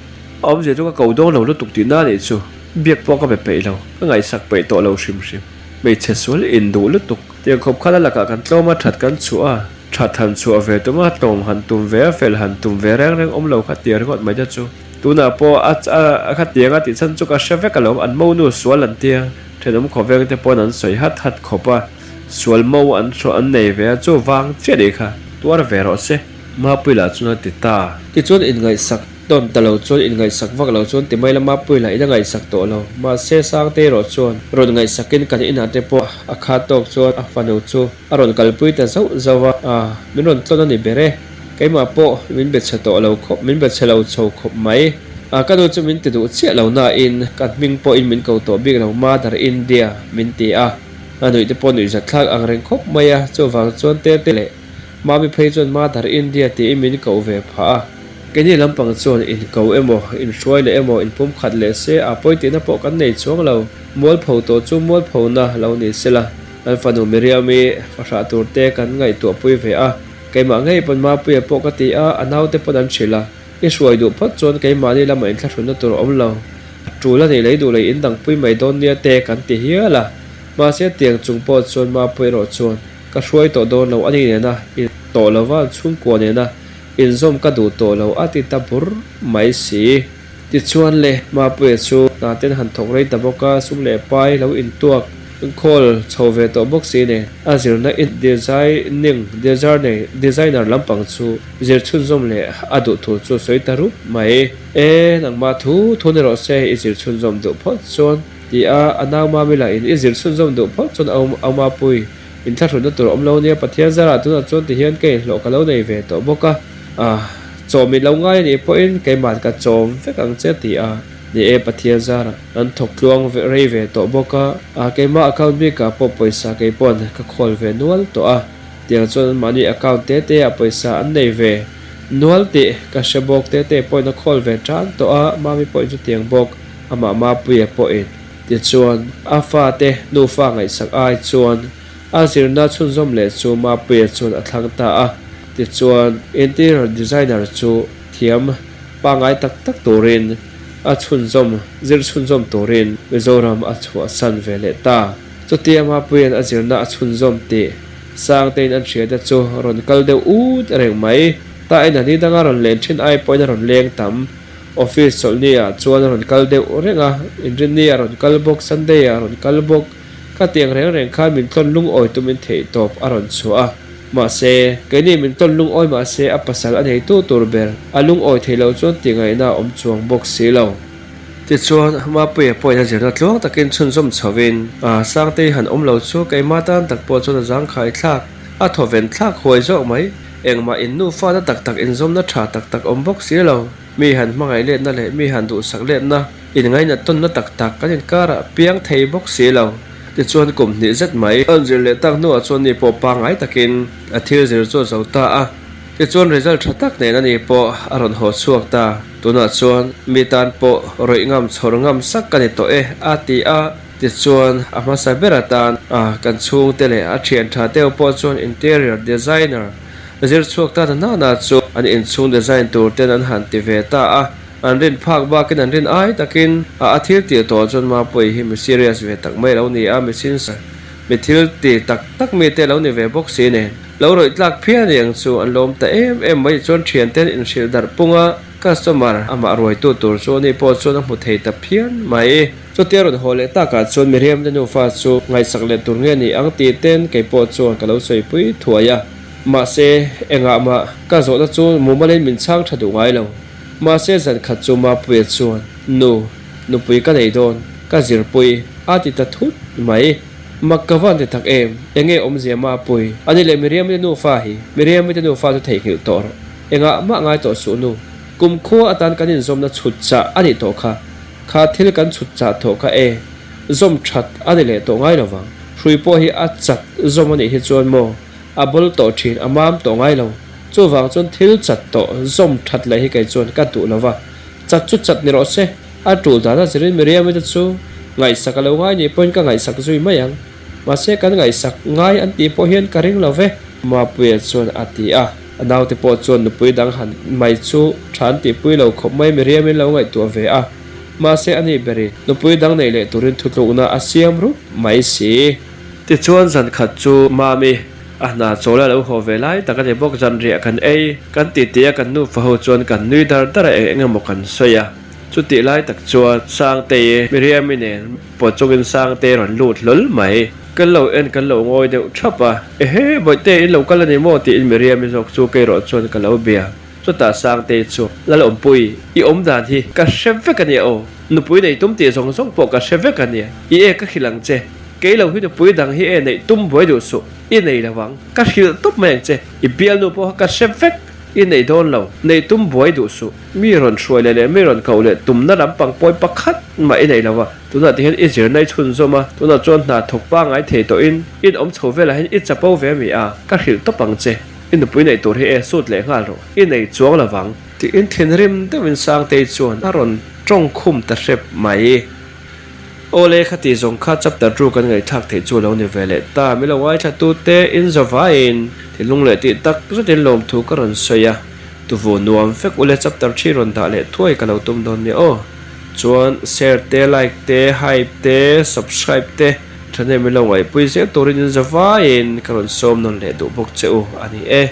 A awmzia chu ka ko dawn lo lutuk tihna a nih chu. Biak pawh ka be peih lo, ka ngaihsak peih tawh lo hrim hrim. Hmeichhe sual induh lutuk. Tiang khawp khan a lakah kan tlawm a, that kan chhuah a, that han chhuah ve tum a, tlawm han tum ve a, fel han tum ve reng reng awm lo kha tiang ringawt mai te chu. Tunah pawh a a khatiang a tih chhan chu ka hre vek alawm, an monu sual an tia, thenawm khawveng te pawn an sawi hat hat khawp a, sual mo an hrawh an nei ve a, chu vang chiah nih kha tuar ve rawh se. Mapuii lah chuan a ti ta. Tichuan inngaihsak tawn ta lo chuan inngaihsak vak lo chuan ti mai la Mapuii lah in a ngaihsak tawh lo. Mahse Sangte erawh chuan rawn ngaihsakin kan inah te pawh a khat tawk chuan a fanu chu a rawn kalpui ta zauh zauh a, ah min rawn tlawn a ni ber e. Keimah pawh min be chhe tawh lo khawp, min be chhe lo chho khawp mai. Ah ka nu chu min ti duh chiah lo nain ka hming pawhin min ko tawh bik lo Mother India min ti a, a nuih te pawh nuihzat thlak ang reng khawp mai a, chuvang chuan Tete leh Mami phei chuan Mother India tiin min koh ve phah a. Keini lampang chuan inko emaw, inhruai leh emaw, inpumkhat leh se a pawi tihna pawh kan nei chuang lo. Mualpho tawh chu mualphona lo ni sela, kan fanu Miriam-i fahrah tur te kan ngaihtuahpui ve a. Keimah ngei pawn Mapuia pawh ka ti a, a naute pawn an hrilh a. I hruai duh phawt chuan keimahni lamah inthlahrunna tur a awm lo. Tul a nih lei duh lei indangpui mai dawn nia te kan ti hial a. Mahse tiang chung pawh chuan Mapuia erawh chuan Ka hruai tawh dawn lo a ni nena in tawh lova chhungkua nena inzawm ka duh tawh lo a ti ta bur mai si. Tichuan le, Mapuia chu hna ten han thawk rei ta bawk a, sum leh pai lo intuak khawl chho ve tawh bawk si nen a zirna in designing designer lampang chu zir chhunzawm leh a duh thu chu sawi ta rup mai. E, nangmah thu thu ni rawh se, i zir chhunzawm duh phawt chuan ti a, a nau Mami lah in i zir chhunzawm duh phawt chuan a Mapui Inthlahrunna tur awm lo nia, Pathian zarah tunah chuan tihian ka inhlawh ka lo nei ve tawh bawk a, ah, chawm i lo ngai a nih pawhin keimah ka chawm vek ang che ti a, ni e Pathian zarah an thawk tluang rei ve tawh bawk a, ah, keimah account bikah pawh pawisa kei pawn ka khawl ve nual tawh a, tiang chuan anmahni account te te ah pawisa an nei ve nual tih ka hre bawk, te te pawhin a khawl ve tan tawh a, Mami pawhin chutiang bawk, amah Mapuia pawhin. Tichuan, a fate nufa ngaihsak ai chuan a zirna chhunzawm leh chu Mapuia chuan a thlang ta a. Tichuan, interior designer chu thiam pangngai tak tak turin a chhunzawm zir chhunzawm turin Mizoram a chhuahsan ve leh ta. Chutia Mapuia'n a zirna a chhunzawm tih Sangtein an hriate chu rawn kal deuh ut reng mai. Ta ina ni danga rawn len thin ai pawhin a rawn leng tam. Office chawlhni ah chuan a rawn kal deuh reng a, Inrinni ah rawn kal bawk, Sunday ah rawn kal bawk. Ka tiang reng reng khan min tlawn lungawi tumin theih tawp a rawn chhuah a. Mahse, keini min tlawn lungawi mahse a pasal a neitu tur ber a lungawi theih loh chuan tihngaihna a awm chuang bawk si lo. Tichuan, Mapuia pawhin a zirna tluang takin chhunzawm chhovin, Sangtei han awm lo chu keimah tan tak pawh chuan a zangkhai thlak, a thawven thlak huai zawk mai. Engmah in nufa na tak tak inzawmna tha tak tak awm bawk si lo. Mi han hmangaih letna leh mi han duhsak letna, inngainat tawnna tak tak kan inkarah piang thei bawk si lo. Tichuan kum hnih zet mai a zir leh tak hnuah chuan ni pawh pangngai takin a thil zir chu a zo ta a. Tichuan result tha tak nen ani pawh a rawn haw chhuak ta. Tunah chuan mi tan pawh rawih ngam chhawr ngam sak ka ni tawh e a ti a. Tichuan a hmasa ber atan kan chhungte leh a thian tha deuh pawh chuan interior designer Zir chhuak ta na nana chu an inchhung design tur ten an han ti ve ta a, an rin phak bakin an rin ai takin a a thil tih tawh chuan Mapuii hi mi serious ve tak mai lo ni a, mi sincere, mi thil ti tak tak mi te lo ni ve bawk si nen lo rawih tlak phian ang chu an lawm ta em em mai chuan thian ten inhrilh darh pung a, customer amah ruaitu tur chu ani pawh chuan a hmu thei ta phian mai. Chutia rawn haw leh takah chuan Miriam te nufa chu ngaihsak leh tur nge ni ang tih ten kei pawh chuan ka lo sawipui thuai a. Mahse, engah mah ka zawhna chu mumalin min chhang tha duh ngai lo. Mahse, zan khat chu Mapuia chuan, Nu, nupui ka nei dawn, ka zirpui, a ti ta thut mai. Mak ka van ti tak em, enge awmzia Mapui, ani leh Miriam-i te nufa hi, Miriam-i te nufa chu theihnghilh tawh rawh. Engah mah ngai tawh suh nu, kumkhua atan kan inzawmna chhut chah a nih tawh kha. Kha thil kan chhut chah tawh kha e, zawm that a ni leh tawh ngai lo vang. Hrui pawh hi a chat zawm a nih hi chuan maw, a bawl tawh thin, a mam tawh ngai lo. Chuvang chuan thil chat tawh zawm that leh hi kei chuan ka duh lo va, chat chu chat ni rawh se, a tul dan a zirin Miriam-i te chu ngaihsak a lo ngai nih pawhin ka ngaihsak zui mai ang. Mahse kan ngaihsak ngai an tih pawh hian ka ring lo ve, Mapuia chuan a ti a. A naute pawh chuan nupui dang han mai chu tha an tihpui lo khawp mai Miriam-in lo ngaihtuah ve a. Mahse a nih berin nupui dang nei leh turin thutlukna a siam rup mai si. Tichuan zan khat chu Mami a hna chawl a lo haw ve lai tak a ni bawk. Zanriah kan ei kan titi a kan nufa ho chuan kan nui dar dar a eng eng emaw kan sawi a. Chutih lai tak chuan Sangtei Miriam-i nen pawh chungin Sangtei rawn lut hlawl mai. Kan lo en kan lo ngawi deuh thap a, Ehe, Bawihte in lo kal a ni maw? tiin Miriam-i zawk chu kei rawh chuan ka lo bia. Chutah Sangtei chu, Lalawmpui, i awm dan hi ka hre vek a nia aw. Nupui nei tum tih zawng zawng pawh ka hre vek a nia. I e ka hrilh ang che. Kei lo hi nupui dang hi e neih tum buai duh suh. I nei lo ang. Ka hrilh tawp mai ang che. I bialnu pawh kha ka hre vek. I nei dawn lo. Neih tum buai duh suh. Mi rawn hruai leh leh mi rawn koh leh tumna lampang pawi pakhat mah i nei lo a, tunah ti hian i zirna i chhunzawm a, tunah chuan hna thawk pangngai thei tawhin in awm chho velah hian i chapo ve mi a, ka hrilh tawp ang che. I nupui neih tur hi e sut leh nghal rawh, i nei chuang lo vang. Tiin thinrim deuhin Sangtei chuan a rawn tawng khum ta hrep mai. Awle khati zawng kha chapter two kan ngaihthlak theih chu a lo ni ve leh ta, mi lo ngaithla tute in zavaiin thinlung leh tih tak zetin lawmthu ka rawn sawi a. Tuvu nuam vek ule chapter thi rawn dah leh thuai ka lo tum dawn nia aw. Chuan share te, like te, hype te, subscribe te thahnem i lo ngaihpui zel turin in zavaiin ka rawn sawm nawn leh duh bawk che u a ni e.